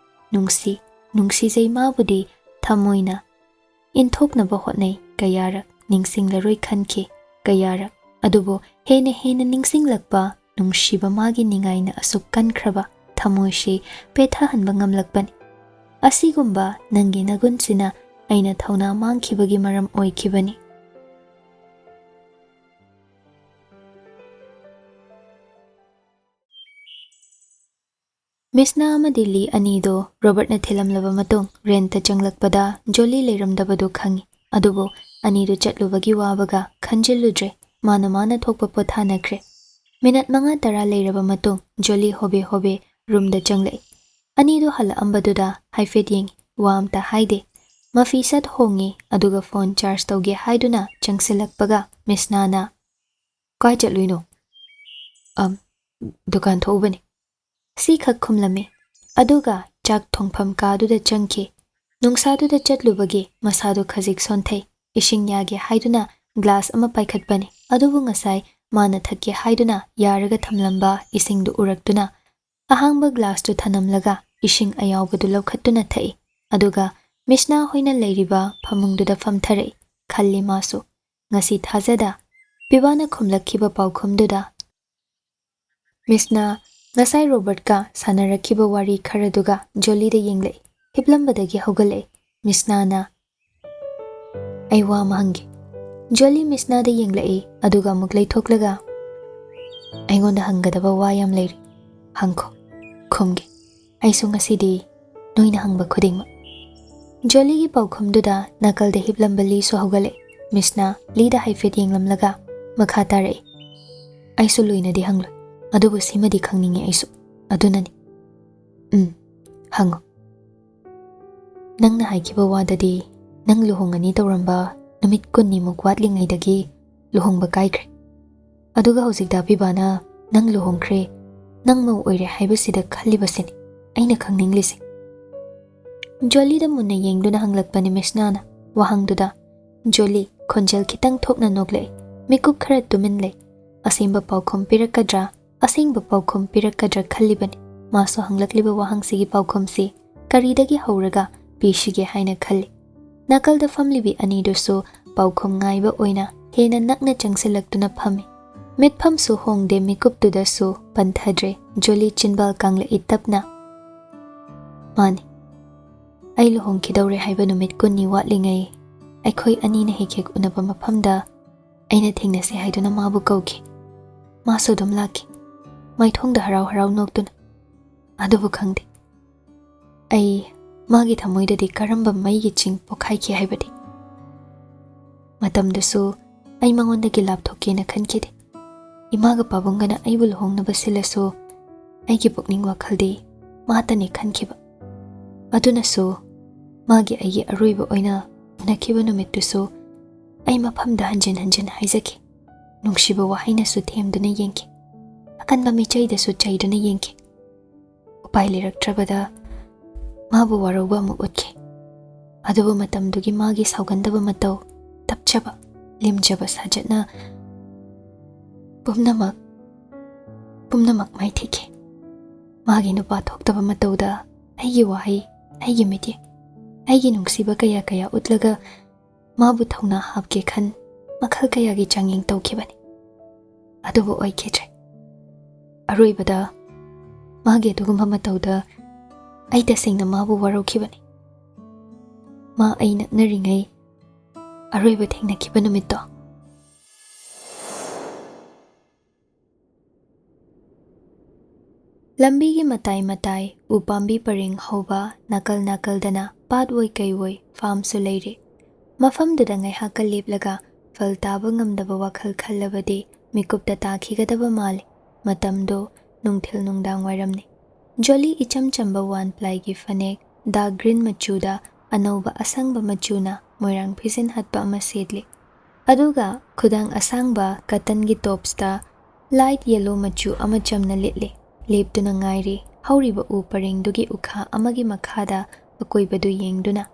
ꯅꯨꯡꯁꯤ, ꯅꯨꯡꯁꯤꯖꯩ ꯃꯥꯕꯨꯗꯤ ꯊꯃꯣꯏꯅ꯫ ꯏꯟꯊꯣꯛꯅꯕ ꯍꯣꯠꯅꯩ ꯀꯌꯥꯔꯛ, ꯅꯤꯡꯁꯤꯡꯂꯔꯣꯏ ꯈꯟꯈꯤ ꯀꯌꯥꯔꯛ꯫ ꯑꯗꯨꯕꯨ ꯍꯦꯟꯅ ꯍꯦꯟꯅ ꯅꯤꯡꯁꯤꯡꯂꯛꯄ ꯅꯨꯡꯁꯤꯕ ꯃꯥꯒꯤ ꯅꯤꯡꯉꯥꯏꯅ ꯑꯁꯨꯛ ꯀꯟꯈ꯭ꯔꯕ ꯊꯃꯣꯏꯁꯤ ꯄꯦꯠꯊꯍꯟꯕ ꯉꯝꯂꯛꯄꯅꯤ꯫ ꯑꯁꯤꯒꯨꯝꯕ ꯅꯪꯒꯤ ꯅꯒꯨꯟꯁꯤꯅ ꯑꯩꯅ ꯊꯧꯅꯥ ꯃꯥꯡꯈꯤꯕꯒꯤ ꯃꯔꯝ ꯑꯣꯏꯈꯤꯕꯅꯤ꯫ ꯃꯤꯁꯅꯥ ꯑꯃꯗꯤ ꯂꯤ ꯑꯅꯤꯗꯨ ꯔꯣꯕꯔꯠꯅ ꯊꯤꯜꯂꯝꯂꯕ ꯃꯇꯨꯡ ꯔꯦꯟꯇ ꯆꯪꯂꯛꯄꯗ ꯖꯣꯂꯤ ꯂꯩꯔꯝꯗꯕꯗꯨ ꯈꯪꯏ꯫ ꯑꯗꯨꯕꯨ ꯑꯅꯤꯗꯨ ꯆꯠꯂꯨꯕꯒꯤ ꯋꯥꯕꯒ ꯈꯟꯖꯤꯜꯂꯨꯗ꯭ꯔꯦ꯫ ꯃꯥꯅ ꯃꯥꯅ ꯊꯣꯛꯄ ꯄꯣꯊꯥꯅꯈ꯭ꯔꯦ꯫ ꯃꯤꯅꯠ ꯃꯉꯥ ꯇꯔꯥ ꯂꯩꯔꯕ ꯃꯇꯨꯡ ꯖꯣꯂꯤ ꯍꯣꯕꯦ ꯍꯣꯕꯦ ꯔꯨꯝꯗ ꯆꯪꯂꯛꯏ꯫ ꯑꯅꯤꯗꯨ ꯍꯜꯂꯛꯑꯝꯕꯗꯨꯗ ꯍꯥꯏꯐꯦꯠ ꯌꯦꯡꯏ, ꯋꯥ ꯑꯝꯇ ꯍꯥꯏꯗꯦ꯫ ꯃꯐꯤ ꯁꯠ ꯍꯣꯡꯉꯤ, ꯑꯗꯨꯒ ꯐꯣꯟ ꯆꯥꯔꯖ ꯇꯧꯒꯦ ꯍꯥꯏꯗꯨꯅ ꯆꯪꯁꯤꯜꯂꯛꯄꯒ ꯃꯤꯁꯅꯥꯅ, "ꯀꯥꯏ ꯆꯠꯂꯨꯏꯅꯣ?" "ꯑꯝ, ꯗꯨꯀꯥꯟ ꯊꯣꯛꯎꯕꯅꯤ꯫" ꯁꯤꯈꯛ ꯈꯨꯝꯂꯝꯃꯤ꯫ ꯑꯗꯨꯒ ꯆꯥꯛ ꯊꯣꯡꯐꯝ ꯀꯥꯗꯨꯗ ꯆꯪꯈꯤ꯫ ꯅꯨꯡꯁꯥꯗꯨꯗ ꯆꯠꯂꯨꯕꯒꯤ ꯃꯁꯥꯗꯨ ꯈꯖꯤꯛ ꯁꯣꯟꯊꯩ꯫ ꯏꯁꯤꯡ ꯌꯥꯒꯦ ꯍꯥꯏꯗꯨꯅ ꯒ꯭ꯂꯥꯁ ꯑꯃ ꯄꯥꯏꯈꯠꯄꯅꯤ, ꯑꯗꯨꯕꯨ ꯉꯁꯥꯏ ꯃꯥꯅ ꯊꯛꯀꯦ ꯍꯥꯏꯗꯨꯅ ꯌꯥꯔꯒ ꯊꯝꯂꯝꯕ ꯏꯁꯤꯡꯗꯨ ꯎꯔꯛꯇꯨꯅ ꯑꯍꯥꯡꯕ ꯒ꯭ꯂꯥꯁꯇꯨ ꯊꯅꯝꯂꯒ ꯏꯁꯤꯡ ꯑꯌꯥꯎꯕꯗꯨ ꯂꯧꯈꯠꯇꯨꯅ ꯊꯛꯏ꯫ ꯑꯗꯨꯒ ꯃꯤꯁꯅꯥ ꯍꯣꯏꯅ ꯂꯩꯔꯤꯕ ꯐꯃꯨꯡꯗꯨꯗ ꯐꯝꯊꯔꯛꯏ꯫ ꯈꯜꯂꯤ ꯃꯥꯁꯨ꯫ ꯉꯁꯤ ꯊꯥꯖꯗ ꯄꯤꯕꯥꯅ ꯈꯨꯝꯂꯛꯈꯤꯕ ꯄꯥꯎꯈꯨꯝꯗꯨꯗ꯫ ꯃꯤꯁꯅꯥ ꯉꯁꯥꯏ ꯔꯣꯕꯔꯠꯀ ꯁꯥꯟꯅꯔꯛꯈꯤꯕ ꯋꯥꯔꯤ ꯈꯔꯗꯨꯒ ꯖꯣꯂꯤꯗ ꯌꯦꯡꯂꯛꯏ꯫ ꯍꯤꯞꯂꯝꯕꯗꯒꯤ ꯍꯧꯒꯠꯂꯛꯏ꯫ ꯃꯤꯁꯅꯥꯅ, "ꯑꯩ ꯋꯥ ꯑꯃ ꯍꯪꯒꯦ꯫" ꯖꯣꯂꯤ ꯃꯤꯁꯅꯥꯗ ꯌꯦꯡꯂꯛꯏ, ꯑꯗꯨꯒ ꯑꯃꯨꯛ ꯂꯩꯊꯣꯛꯂꯒ, "ꯑꯩꯉꯣꯟꯗ ꯍꯪꯒꯗꯕ ꯋꯥ ꯌꯥꯝ ꯂꯩꯔꯤ꯫ ꯍꯪꯈꯣ, ꯈꯨꯝꯒꯦ꯫ ꯑꯩꯁꯨ ꯉꯁꯤꯗꯤ ꯅꯣꯏꯅ ꯍꯪꯕ ꯈꯨꯗꯤꯡꯃꯛ꯫" ꯖꯣꯂꯤꯒꯤ ꯄꯥꯎꯈꯨꯝꯗꯨꯗ ꯅꯥꯀꯜꯗ ꯍꯤꯞꯂꯝꯕ ꯂꯤꯁꯨ ꯍꯧꯒꯠꯂꯛꯏ꯫ ꯃꯤꯁꯅꯥ ꯂꯤꯗ ꯍꯥꯏꯐꯦꯠ ꯌꯦꯡꯂꯝꯂꯒ ꯃꯈꯥ ꯇꯥꯔꯛꯏ, "ꯑꯩꯁꯨ ꯂꯣꯏꯅꯗꯤ ꯍꯪꯂꯣꯏ, ꯑꯗꯨꯕꯨ ꯁꯤꯃꯗꯤ ꯈꯪꯅꯤꯡꯉꯤ ꯑꯩꯁꯨ꯫ ꯑꯗꯨꯅꯅꯤ꯫" "ꯎꯝ, ꯍꯪꯉꯨ꯫" "ꯅꯪꯅ ꯍꯥꯏꯈꯤꯕ ꯋꯥꯗꯗꯤ ꯅꯪ ꯂꯨꯍꯣꯡꯉꯅꯤ ꯇꯧꯔꯝꯕ ꯅꯨꯃꯤꯠ ꯀꯨꯟꯅꯤꯃꯨꯛ ꯋꯥꯠꯂꯤꯉꯩꯗꯒꯤ ꯂꯨꯍꯣꯡꯕ ꯀꯥꯏꯈ꯭ꯔꯦ꯫ ꯑꯗꯨꯒ ꯍꯧꯖꯤꯛꯇ ꯑꯄꯤꯕꯥꯅ ꯅꯪ ꯂꯨꯍꯣꯡꯈ꯭ꯔꯦ, ꯅꯪ ꯃꯧ ꯑꯣꯏꯔꯦ ꯍꯥꯏꯕꯁꯤꯗ ꯈꯜꯂꯤꯕꯁꯤꯅꯤ ꯑꯩꯅ ꯈꯪꯅꯤꯡꯂꯤꯁꯦ꯫" ꯖꯣꯂꯤꯗ ꯃꯨꯟꯅ ꯌꯦꯡꯗꯨꯅ ꯍꯪꯂꯛꯄꯅꯤ ꯃꯤꯁꯅꯥꯅ꯫ ꯋꯥꯍꯪꯗꯨꯗ ꯖꯣꯂꯤ ꯈꯣꯟꯖꯦꯜ ꯈꯤꯇꯪ ꯊꯣꯛꯅ ꯅꯣꯛꯂꯛꯏ꯫ ꯃꯤꯀꯨꯞ ꯈꯔ ꯇꯨꯃꯤꯟ ꯂꯩ꯫ ꯑꯁꯦꯡꯕ ꯄꯥꯎꯈꯨꯝ ꯄꯤꯔꯛꯀꯗ꯭ꯔꯥ, ꯑꯁꯦꯡꯕ ꯄꯥꯎꯈꯨꯝ ꯄꯤꯔꯛꯀꯗ꯭ꯔꯥ ꯈꯜꯂꯤꯕꯅꯤ꯫ ꯃꯥꯁꯨ ꯍꯪꯂꯛꯂꯤꯕ ꯋꯥꯍꯪꯁꯤꯒꯤ ꯄꯥꯎꯈꯨꯝꯁꯤ ꯀꯔꯤꯗꯒꯤ ꯍꯧꯔꯒ ꯄꯤꯁꯤꯒꯦ ꯍꯥꯏꯅ ꯈꯜꯂꯤ꯫ ꯅꯥꯀꯜꯗ ꯐꯝꯂꯤꯕꯤ ꯑꯅꯤꯗꯨꯁꯨ ꯄꯥꯎꯈꯨꯝ ꯉꯥꯏꯕ ꯑꯣꯏꯅ ꯍꯦꯟꯅ ꯅꯛꯅ ꯆꯪꯁꯤꯜꯂꯛꯇꯨꯅ ꯐꯝꯃꯤ꯫ ꯃꯤꯠꯐꯝꯁꯨ ꯍꯣꯡꯗꯦ, ꯃꯤꯀꯨꯞꯇꯨꯗꯁꯨ ꯄꯟꯊꯗ꯭ꯔꯦ꯫ ꯖꯣꯂꯤ ꯆꯤꯟꯕꯥꯜ ꯀꯥꯡꯂꯛꯏ ꯇꯞꯅ꯫ "ꯃꯥꯅꯤ, ꯑꯩ ꯂꯨꯍꯣꯡꯈꯤꯗꯧꯔꯦ ꯍꯥꯏꯕ ꯅꯨꯃꯤꯠ ꯀꯨꯟꯅꯤ ꯋꯥꯠꯂꯤꯉꯩ ꯑꯩꯈꯣꯏ ꯑꯅꯤꯅ ꯍꯦꯛ ꯍꯦꯛ ꯎꯅꯕ ꯃꯐꯝꯗ ꯑꯩꯅ ꯊꯦꯡꯅꯁꯤ ꯍꯥꯏꯗꯨꯅ ꯃꯥꯕꯨ ꯀꯧꯈꯤ꯫ ꯃꯥꯁꯨ ꯑꯗꯨꯝ ꯂꯥꯛꯈꯤ, ꯃꯥꯏꯊꯣꯡꯗ ꯍꯔꯥꯎ ꯍꯔꯥꯎ ꯅꯣꯛꯇꯨꯅ꯫ ꯑꯗꯨꯕꯨ ꯈꯪꯗꯦ, ꯑꯩ ꯃꯥꯒꯤ ꯊꯃꯣꯏꯗꯗꯤ ꯀꯔꯝꯕ ꯃꯩꯒꯤ ꯆꯤꯡ ꯄꯣꯛꯈꯥꯏꯈꯤ ꯍꯥꯏꯕꯗꯤ꯫ ꯃꯇꯝꯗꯨꯁꯨ ꯑꯩ ꯃꯉꯣꯟꯗꯒꯤ ꯂꯥꯞꯊꯣꯛꯀꯦꯅ ꯈꯟꯈꯤꯗꯦ꯫ ꯏꯃꯥꯒ ꯄꯥꯕꯨꯡꯒꯅ ꯑꯩꯕꯨ ꯂꯨꯍꯣꯡꯅꯕ ꯁꯤꯜꯂꯁꯨ ꯑꯩꯒꯤ ꯄꯨꯛꯅꯤꯡ ꯋꯥꯈꯜꯗꯤ ꯃꯥꯇꯅꯤ ꯈꯟꯈꯤꯕ꯫ ꯑꯗꯨꯅꯁꯨ ꯃꯥꯒꯤ ꯑꯩꯒꯤ ꯑꯔꯣꯏꯕ ꯑꯣꯏꯅ ꯎꯅꯈꯤꯕ ꯅꯨꯃꯤꯠꯇꯨꯁꯨ ꯑꯩ ꯃꯐꯝꯗ ꯍꯟꯖꯤꯟ ꯍꯟꯖꯤꯟ ꯍꯥꯏꯖꯈꯤ꯫ ꯅꯨꯡꯁꯤꯕ ꯋꯥꯍꯩꯅꯁꯨ ꯊꯦꯝꯗꯨꯅ ꯌꯦꯡꯈꯤ꯫ ꯑꯀꯟꯕ ꯃꯤꯆꯩꯗꯁꯨ ꯆꯩꯗꯨꯅ ꯌꯦꯡꯈꯤ꯫ ꯎꯄꯥꯏ ꯂꯩꯔꯛꯇ꯭ꯔꯕꯗ ꯃꯥꯕꯨ ꯋꯥꯔꯧꯕ ꯑꯃꯨꯛ ꯎꯠꯈꯤ꯫ ꯑꯗꯨꯕꯨ ꯃꯇꯝꯗꯨꯒꯤ ꯃꯥꯒꯤ ꯁꯥꯎꯒꯟꯗꯕ ꯃꯇꯧ, ꯇꯞꯆꯕ, ꯂꯦꯝꯖꯕ ꯁꯥꯖꯠꯅ ꯄꯨꯝꯅꯃꯛ, ꯄꯨꯝꯅꯃꯛ ꯃꯥꯏꯊꯤꯈꯤ꯫ ꯃꯥꯒꯤ ꯅꯨꯄꯥ ꯊꯣꯛꯇꯕ ꯃꯇꯧꯗ ꯑꯩꯒꯤ ꯋꯥꯍꯩ, ꯑꯩꯒꯤ ꯃꯤꯠꯌꯦꯡ, ꯑꯩꯒꯤ ꯅꯨꯡꯁꯤꯕ ꯀꯌꯥ ꯀꯌꯥ ꯎꯠꯂꯒ ꯃꯥꯕꯨ ꯊꯧꯅꯥ ꯍꯥꯞꯀꯦ ꯈꯟ ꯃꯈꯜ ꯀꯌꯥꯒꯤ ꯆꯥꯡꯌꯦꯡ ꯇꯧꯈꯤꯕꯅꯤ꯫ ꯑꯗꯨꯕꯨ ꯑꯣꯏꯈꯤꯗ꯭ꯔꯦ꯫ ꯑꯔꯣꯏꯕꯗ ꯃꯥꯒꯤ ꯑꯗꯨꯒꯨꯝꯕ ꯃꯇꯧꯗ ꯑꯩ ꯇꯁꯦꯡꯅ ꯃꯥꯕꯨ ꯋꯥꯔꯧꯈꯤꯕꯅꯤ꯫ ꯃꯥ ꯑꯩ ꯅꯛꯅꯔꯤꯉꯩ ꯑꯔꯣꯏꯕ ꯊꯦꯡꯅꯈꯤꯕ ꯅꯨꯃꯤꯠꯇꯣ꯫ ꯂꯝꯕꯤꯒꯤ ꯃꯇꯥꯏ ꯃꯇꯥꯏ ꯎ ꯄꯥꯝꯕꯤ ꯄꯔꯦꯡ ꯍꯧꯕ ꯅꯥꯀꯜ ꯅꯥꯀꯜꯗꯅ ꯄꯥꯠ ꯑꯣꯏ ꯀꯩ ꯑꯣꯏ ꯐꯥꯝꯁꯨ ꯂꯩꯔꯤ꯫ ꯃꯐꯝꯗꯨꯗ ꯉꯥꯏꯍꯥꯛꯀ ꯂꯦꯞꯂꯒ ꯐꯜ ꯇꯥꯕ ꯉꯝꯗꯕ ꯋꯥꯈꯜ ꯈꯜꯂꯕꯗꯤ ꯃꯤꯀꯨꯞꯇ ꯇꯥꯈꯤꯒꯗꯕ ꯃꯥꯜꯂꯤ꯫ ꯃꯇꯝꯗꯣ ꯅꯨꯡꯊꯤꯜ ꯅꯨꯡꯗꯥꯡ ꯋꯥꯏꯔꯝꯅꯤ꯫ ꯖꯣꯂꯤ ꯏꯆꯝ ꯆꯝꯕ ꯋꯥꯟ ꯄ꯭ꯂꯥꯏꯒꯤ ꯐꯅꯦꯛ ꯗꯥꯔꯛ ꯒ꯭ꯔꯤꯟ ꯃꯆꯨꯗ ꯑꯅꯧꯕ ꯑꯁꯪꯕ ꯃꯆꯨꯅ ꯃꯣꯏꯔꯥꯡ ꯐꯤꯖꯤꯟ ꯍꯠꯄ ꯑꯃ ꯁꯦꯠꯂꯤ꯫ ꯑꯗꯨꯒ ꯈꯨꯗꯥꯡ ꯑꯁꯥꯡꯕ ꯀꯇꯟꯒꯤ ꯇꯣꯞꯁꯇ ꯂꯥꯏꯠ ꯌꯦꯂꯣ ꯃꯆꯨ ꯑꯃ ꯆꯝꯅ ꯂꯤꯠꯂꯤ꯫ ꯂꯦꯞꯇꯨꯅ ꯉꯥꯏꯔꯤ ꯍꯧꯔꯤꯕ ꯎ ꯄꯔꯦꯡꯗꯨꯒꯤ ꯎꯈꯥ ꯑꯃꯒꯤ ꯃꯈꯥꯗ ꯑꯀꯣꯏꯕꯗꯨ ꯌꯦꯡꯗꯨꯅ꯫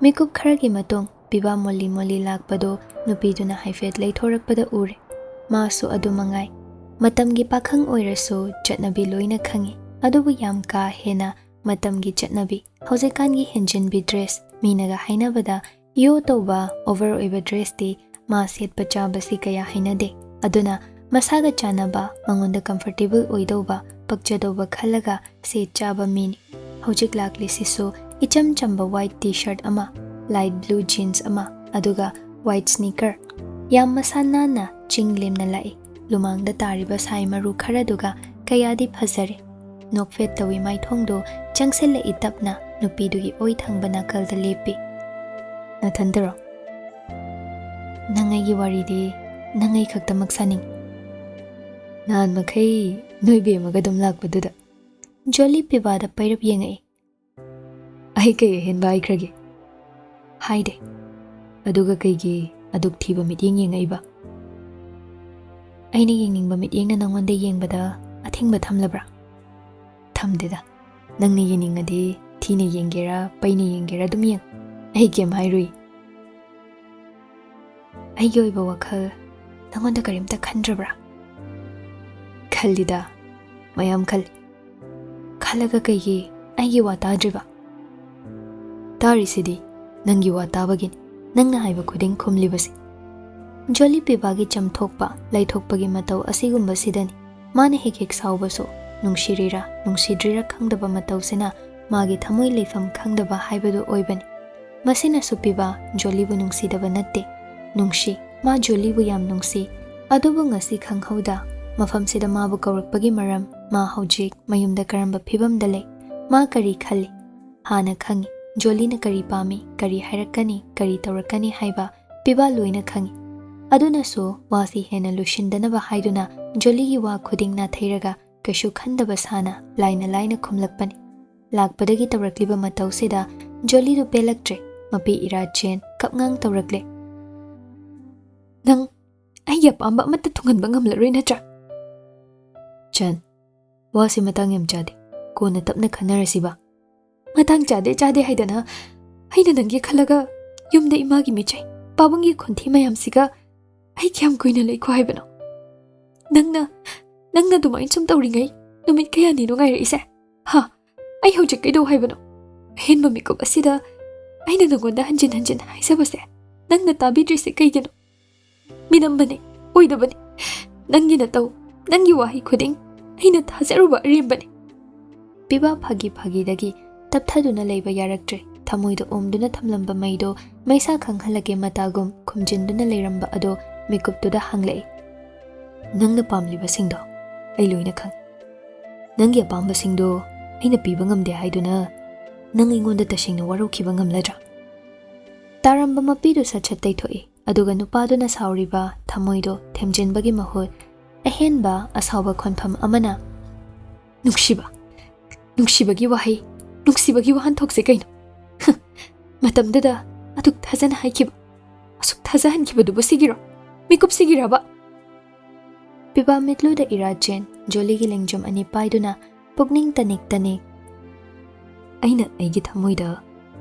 ꯃꯤꯀꯨꯞ ꯈꯔꯒꯤ ꯃꯇꯨꯡ ꯄꯤꯕꯥ ꯃꯣꯂꯤ ꯃꯣꯂꯤ ꯂꯥꯛꯄꯗꯨ ꯅꯨꯄꯤꯗꯨꯅ ꯍꯥꯏꯐꯦꯠ ꯂꯩꯊꯣꯔꯛꯄꯗ ꯎꯔꯦ꯫ ꯃꯥꯁꯨ ꯑꯗꯨ ꯃꯉꯥꯏ꯫ ꯃꯇꯝꯒꯤ ꯄꯥꯈꯪ ꯑꯣꯏꯔꯁꯨ ꯆꯠꯅꯕꯤ ꯂꯣꯏꯅ ꯈꯪꯏ꯫ ꯑꯗꯨꯕꯨ ꯌꯥꯝ ꯀꯥ ꯍꯦꯟꯅ ꯃꯇꯝꯒꯤ ꯆꯠꯅꯕꯤ, ꯍꯧꯖꯤꯛꯀꯥꯟꯒꯤ ꯍꯦꯟꯖꯤꯟꯕꯤ ꯗ꯭ꯔꯦꯁ, ꯃꯤꯅꯒ ꯍꯥꯏꯅꯕꯗ ꯌꯣ ꯇꯧꯕ ꯑꯣꯚꯔ ꯑꯣꯏꯕ ꯗ꯭ꯔꯦꯁꯇꯤ ꯃꯥ ꯁꯦꯠꯄ ꯆꯥꯕꯁꯤ ꯀꯌꯥ ꯍꯩꯅꯗꯦ꯫ ꯑꯗꯨꯅ ꯃꯁꯥꯒ ꯆꯥꯟꯅꯕ, ꯃꯉꯣꯟꯗ ꯀꯝꯐꯔꯇꯦꯕꯜ ꯑꯣꯏꯗꯧꯕ, ꯄꯛꯆꯗꯧꯕ ꯈꯜꯂꯒ ꯁꯦꯠ ꯆꯥꯕ ꯃꯤꯅꯤ꯫ ꯍꯧꯖꯤꯛ ꯂꯥꯛꯂꯤꯁꯤꯁꯨ ꯏꯆꯝ ꯆꯝꯕ ꯋꯥꯏꯠ ꯇꯤ ꯁꯔꯠ ꯑꯃ, ꯂꯥꯏꯠ ꯕ꯭ꯂꯨ ꯖꯤꯟꯁ ꯑꯃ, ꯑꯗꯨꯒ ꯋꯥꯏꯠ ꯁ꯭ꯅꯤꯀꯔ꯫ ꯌꯥꯝ ꯃꯁꯥ ꯅꯥꯟꯅ ꯆꯤꯡ ꯂꯦꯝꯅ ꯂꯥꯛꯏ꯫ ꯂꯨꯃꯥꯡꯗ ꯇꯥꯔꯤꯕ ꯁꯥꯏ ꯃꯔꯨ ꯈꯔꯗꯨꯒ ꯀꯌꯥꯗꯤ ꯐꯖꯔꯦ꯫ ꯅꯣꯛꯐꯦꯠ ꯇꯧꯏ ꯃꯥꯏꯊꯣꯡꯗꯨ ꯆꯪꯁꯤꯜꯂꯛꯏ ꯇꯞꯅ ꯅꯨꯄꯤꯗꯨꯒꯤ ꯑꯣꯏ ꯊꯪꯕ ꯅꯥꯀꯜꯗ ꯂꯦꯞꯄꯤ꯫ "ꯅꯊꯟꯗꯔꯣ? ꯅꯪ ꯑꯩꯒꯤ ꯋꯥꯔꯤꯗꯤ ꯅꯪ ꯑꯩ ꯈꯛꯇꯃꯛ ꯁꯥꯅꯤꯡꯉꯤ꯫ ꯅꯍꯥꯟ ꯃꯈꯩ ꯅꯣꯏ ꯕꯦꯝꯃꯒ ꯑꯗꯨꯝ ꯂꯥꯛꯄꯗꯨꯗ꯫" ꯖꯣꯂꯤ ꯄꯤꯕꯥꯗ ꯄꯩꯔꯞ ꯌꯦꯡꯉꯛꯏ꯫ ꯑꯩ ꯀꯩ ꯑꯍꯦꯟꯕ ꯍꯥꯏꯈ꯭ꯔꯒꯦ? ꯍꯥꯏꯗꯦ꯫ ꯑꯗꯨꯒ ꯀꯩꯒꯤ ꯑꯗꯨꯛ ꯊꯤꯕ ꯃꯤꯠꯌꯦꯡ ꯌꯦꯡꯉꯛꯏꯕ? ꯑꯩꯅ ꯌꯦꯡꯅꯤꯡꯕ ꯃꯤꯠꯌꯦꯡꯅ ꯅꯪꯉꯣꯟꯗ ꯌꯦꯡꯕꯗ ꯑꯊꯤꯡꯕ ꯊꯝꯂꯕ꯭ꯔꯥ? ꯊꯝꯗꯦꯗ꯫ ꯅꯪꯅ ꯌꯦꯡꯅꯤꯡꯉꯗꯤ ꯊꯤꯅ ꯌꯦꯡꯒꯦꯔꯥ, ꯄꯩꯅ ꯌꯦꯡꯒꯦꯔꯥ ꯑꯗꯨꯝ ꯌꯦꯡ꯫ ꯑꯩ ꯀꯩꯝ ꯍꯥꯏꯔꯨꯏ꯫ ꯑꯩꯒꯤ ꯑꯣꯏꯕ ꯋꯥꯈꯜ ꯅꯪꯉꯣꯟꯗ ꯀꯔꯤꯝꯇ ꯈꯟꯗ꯭ꯔꯕ꯭ꯔꯥ? ꯈꯜꯂꯤꯗ, ꯃꯌꯥꯝ ꯈꯜꯂꯤ꯫ ꯈꯜꯂꯒ ꯀꯩꯒꯤ ꯑꯩꯒꯤ ꯋꯥ ꯇꯥꯗ꯭ꯔꯤꯕ? ꯇꯥꯔꯤꯁꯤꯗꯤ ꯅꯪꯒꯤ ꯋꯥ ꯇꯥꯕꯒꯤꯅꯤ, ꯅꯪꯅ ꯍꯥꯏꯕ ꯈꯨꯗꯤꯡ ꯈꯨꯝꯂꯤꯕꯁꯤ꯫ ꯖꯣꯂꯤ ꯄꯤꯕꯥꯒꯤ ꯆꯝꯊꯣꯛꯄ, ꯂꯩꯊꯣꯛꯄꯒꯤ ꯃꯇꯧ ꯑꯁꯤꯒꯨꯝꯕꯁꯤꯗꯅꯤ ꯃꯥꯅ ꯍꯦꯛ ꯍꯦꯛ ꯁꯥꯎꯕꯁꯨ꯫ ꯅꯨꯡꯁꯤꯔꯤꯔꯥ, ꯅꯨꯡꯁꯤꯗ꯭ꯔꯤꯔꯥ ꯈꯪꯗꯕ ꯃꯇꯧꯁꯤꯅ ꯃꯥꯒꯤ ꯊꯃꯣꯏ ꯂꯩꯐꯝ ꯈꯪꯗꯕ ꯍꯥꯏꯕꯗꯨ ꯑꯣꯏꯕꯅꯤ꯫ ꯃꯁꯤꯅꯁꯨ ꯄꯤꯕꯥ ꯖꯣꯂꯤꯕꯨ ꯅꯨꯡꯁꯤꯗꯕ ꯅꯠꯇꯦ꯫ ꯅꯨꯡꯁꯤ, ꯃꯥ ꯖꯣꯂꯤꯕꯨ ꯌꯥꯝ ꯅꯨꯡꯁꯤ꯫ ꯑꯗꯨꯕꯨ ꯉꯁꯤ ꯈꯪꯍꯧꯗ ꯃꯐꯝꯁꯤꯗ ꯃꯥꯕꯨ ꯀꯧꯔꯛꯄꯒꯤ ꯃꯔꯝ, ꯃꯥ ꯍꯧꯖꯤꯛ ꯃꯌꯨꯝꯗ ꯀꯔꯝꯕ ꯐꯤꯕꯝꯗ ꯂꯩ, ꯃꯥ ꯀꯔꯤ ꯈꯜꯂꯤ? ꯍꯥꯟꯅ ꯈꯪꯏ꯫ ꯖꯣꯂꯤꯅ ꯀꯔꯤ ꯄꯥꯝꯃꯤ, ꯀꯔꯤ ꯍꯥꯏꯔꯛꯀꯅꯤ, ꯀꯔꯤ ꯇꯧꯔꯛꯀꯅꯤ ꯍꯥꯏꯕ ꯄꯤꯕꯥ ꯂꯣꯏꯅ ꯈꯪꯏ꯫ ꯑꯗꯨꯅꯁꯨ ꯋꯥꯁꯤ ꯍꯦꯟꯅ ꯂꯨꯁꯤꯟꯗꯅꯕ ꯍꯥꯏꯗꯨꯅ ꯖꯣꯂꯤꯒꯤ ꯋꯥ ꯈꯨꯗꯤꯡ ꯅꯥꯊꯩꯔꯒ ꯀꯩꯁꯨ ꯈꯟꯗꯕ ꯁꯥꯅ ꯂꯥꯏꯅ ꯂꯥꯏꯅ ꯈꯨꯝꯂꯛꯄꯅꯤ꯫ ꯂꯥꯛꯄꯗꯒꯤ ꯇꯧꯔꯛꯂꯤꯕ ꯃꯇꯧꯁꯤꯗ ꯖꯣꯂꯤꯗꯨ ꯄꯦꯜꯂꯛꯇ꯭ꯔꯦ꯫ ꯃꯄꯤ ꯏꯔꯥ ꯆꯦꯟ ꯀꯞꯉꯥꯡ ꯇꯧꯔꯛꯂꯦ꯫ "ꯅꯪ ꯑꯩꯒꯤ ꯑꯄꯥꯝꯕ ꯑꯃꯠꯇ ꯊꯨꯡꯍꯟꯕ ꯉꯝꯂꯔꯣꯏ ꯅꯠꯇ꯭ꯔꯥ?" "ꯆꯟ, ꯋꯥꯁꯤ ꯃꯇꯥꯡ ꯌꯥꯝ ꯆꯥꯗꯦ꯫ ꯀꯣꯟꯅ ꯇꯞꯅ ꯈꯟꯅꯔꯁꯤꯕ꯫" "ꯃꯇꯥꯡ ꯆꯥꯗꯦ ꯆꯥꯗꯦ ꯍꯥꯏꯗꯅ ꯑꯩꯅ ꯅꯪꯒꯤ ꯈꯜꯂꯒ ꯌꯨꯝꯗ ꯏꯃꯥꯒꯤ ꯃꯤꯆꯩ, ꯄꯥꯕꯨꯡꯒꯤ ꯈꯣꯟꯊꯤ ꯃꯌꯥꯝꯁꯤꯒ ꯑꯩ ꯀꯌꯥꯝ ꯀꯨꯏꯅ ꯂꯩꯈꯣ ꯍꯥꯏꯕꯅꯣ? ꯅꯪꯅ, ꯅꯪꯅ ꯑꯗꯨꯃꯥꯏꯅ ꯁꯨꯝ ꯇꯧꯔꯤꯉꯩ ꯅꯨꯃꯤꯠ ꯀꯌꯥꯅꯤꯅꯣ ꯉꯥꯏꯔꯛꯏꯁꯦ? ꯍꯥ? ꯑꯩ ꯍꯧꯖꯤꯛ ꯀꯩꯗꯧ ꯍꯥꯏꯕꯅꯣ? ꯑꯍꯦꯟꯕ ꯃꯤꯀꯨꯞ ꯑꯁꯤꯗ ꯑꯩꯅ ꯅꯪꯉꯣꯟꯗ ꯍꯟꯖꯤꯟ ꯍꯟꯖꯤꯟ ꯍꯥꯏꯖꯕꯁꯦ ꯅꯪꯅ ꯇꯥꯕꯤꯗ꯭ꯔꯤꯁꯦ ꯀꯩꯒꯤꯅꯣ? ꯃꯤꯅꯝꯕꯅꯤ, ꯑꯣꯏꯗꯕꯅꯤ꯫ ꯅꯪꯒꯤ ꯅꯇꯧ, ꯅꯪꯒꯤ ꯋꯥꯍꯩ ꯈꯨꯗꯤꯡ ꯑꯩꯅ ꯊꯥꯖꯔꯨꯕ ꯑꯔꯦꯝꯕꯅꯤ꯫" ꯄꯤꯕꯥ ꯐꯥꯒꯤ ꯐꯥꯒꯤꯗꯒꯤ ꯇꯞꯊꯗꯨꯅ ꯂꯩꯕ ꯌꯥꯔꯛꯇ꯭ꯔꯦ꯫ ꯊꯃꯣꯏꯗ ꯑꯣꯝꯗꯨꯅ ꯊꯝꯂꯝꯕ ꯃꯩꯗꯣ ꯃꯩꯁꯥ ꯈꯪꯍꯜꯂꯒꯦ ꯃꯇꯥꯒꯨꯝ ꯈꯨꯝꯖꯤꯟꯗꯨꯅ ꯂꯩꯔꯝꯕ ꯑꯗꯣ ꯃꯤꯀꯨꯞꯇꯨꯗ ꯍꯥꯡꯂꯛꯏ꯫ "ꯅꯪꯅ ꯄꯥꯝꯂꯤꯕꯁꯤꯡꯗꯣ ꯑꯩ ꯂꯣꯏꯅ ꯈꯪꯏ꯫ ꯅꯪꯒꯤ ꯑꯄꯥꯝꯕꯁꯤꯡꯗꯣ ꯑꯩꯅ ꯄꯤꯕ ꯉꯝꯗꯦ ꯍꯥꯏꯗꯨꯅ ꯅꯪ ꯑꯩꯉꯣꯟꯗ ꯇꯁꯦꯡꯅ ꯋꯥꯔꯧꯈꯤꯕ ꯉꯝꯂꯗ꯭ꯔꯥ?" ꯇꯥꯔꯝꯕ ꯃꯄꯤꯗꯨ ꯁꯠ ꯁꯠ ꯇꯩꯊꯣꯛꯏ꯫ ꯑꯗꯨꯒ ꯅꯨꯄꯥꯗꯨꯅ ꯁꯥꯎꯔꯤꯕ ꯊꯃꯣꯏꯗꯣ ꯊꯦꯝꯖꯤꯟꯕꯒꯤ ꯃꯍꯨꯠ ꯑꯍꯦꯟꯕ ꯑꯁꯥꯎꯕ ꯈꯣꯟꯐꯝ ꯑꯃꯅ, "ꯅꯨꯡꯁꯤꯕ, ꯅꯨꯡꯁꯤꯕꯒꯤ ꯋꯥꯍꯩ, ꯅꯨꯡꯁꯤꯕꯒꯤ ꯋꯥꯍꯟꯊꯣꯛꯁꯦ ꯀꯩꯅꯣ? ꯃꯇꯝꯗꯨꯗ ꯑꯗꯨꯛ ꯊꯥꯖꯅ ꯍꯥꯏꯈꯤꯕ, ꯑꯁꯨꯛ ꯊꯥꯖꯍꯟꯈꯤꯕꯗꯨꯕꯨ ꯁꯤꯒꯤꯔꯣ? ꯃꯤꯀꯨꯞ ꯁꯤꯒꯤꯔꯕ? ꯄꯤꯕꯥ ꯃꯤꯠꯂꯨꯗ ꯏꯔꯥ ꯆꯦꯟ, ꯖꯣꯂꯤꯒꯤ ꯂꯦꯡꯖꯨꯝ ꯑꯅꯤ ꯄꯥꯏꯗꯨꯅ ꯄꯨꯛꯅꯤꯡ ꯇꯅꯤꯛ ꯇꯅꯤꯛ, "ꯑꯩꯅ ꯑꯩꯒꯤ ꯊꯃꯣꯏꯗ,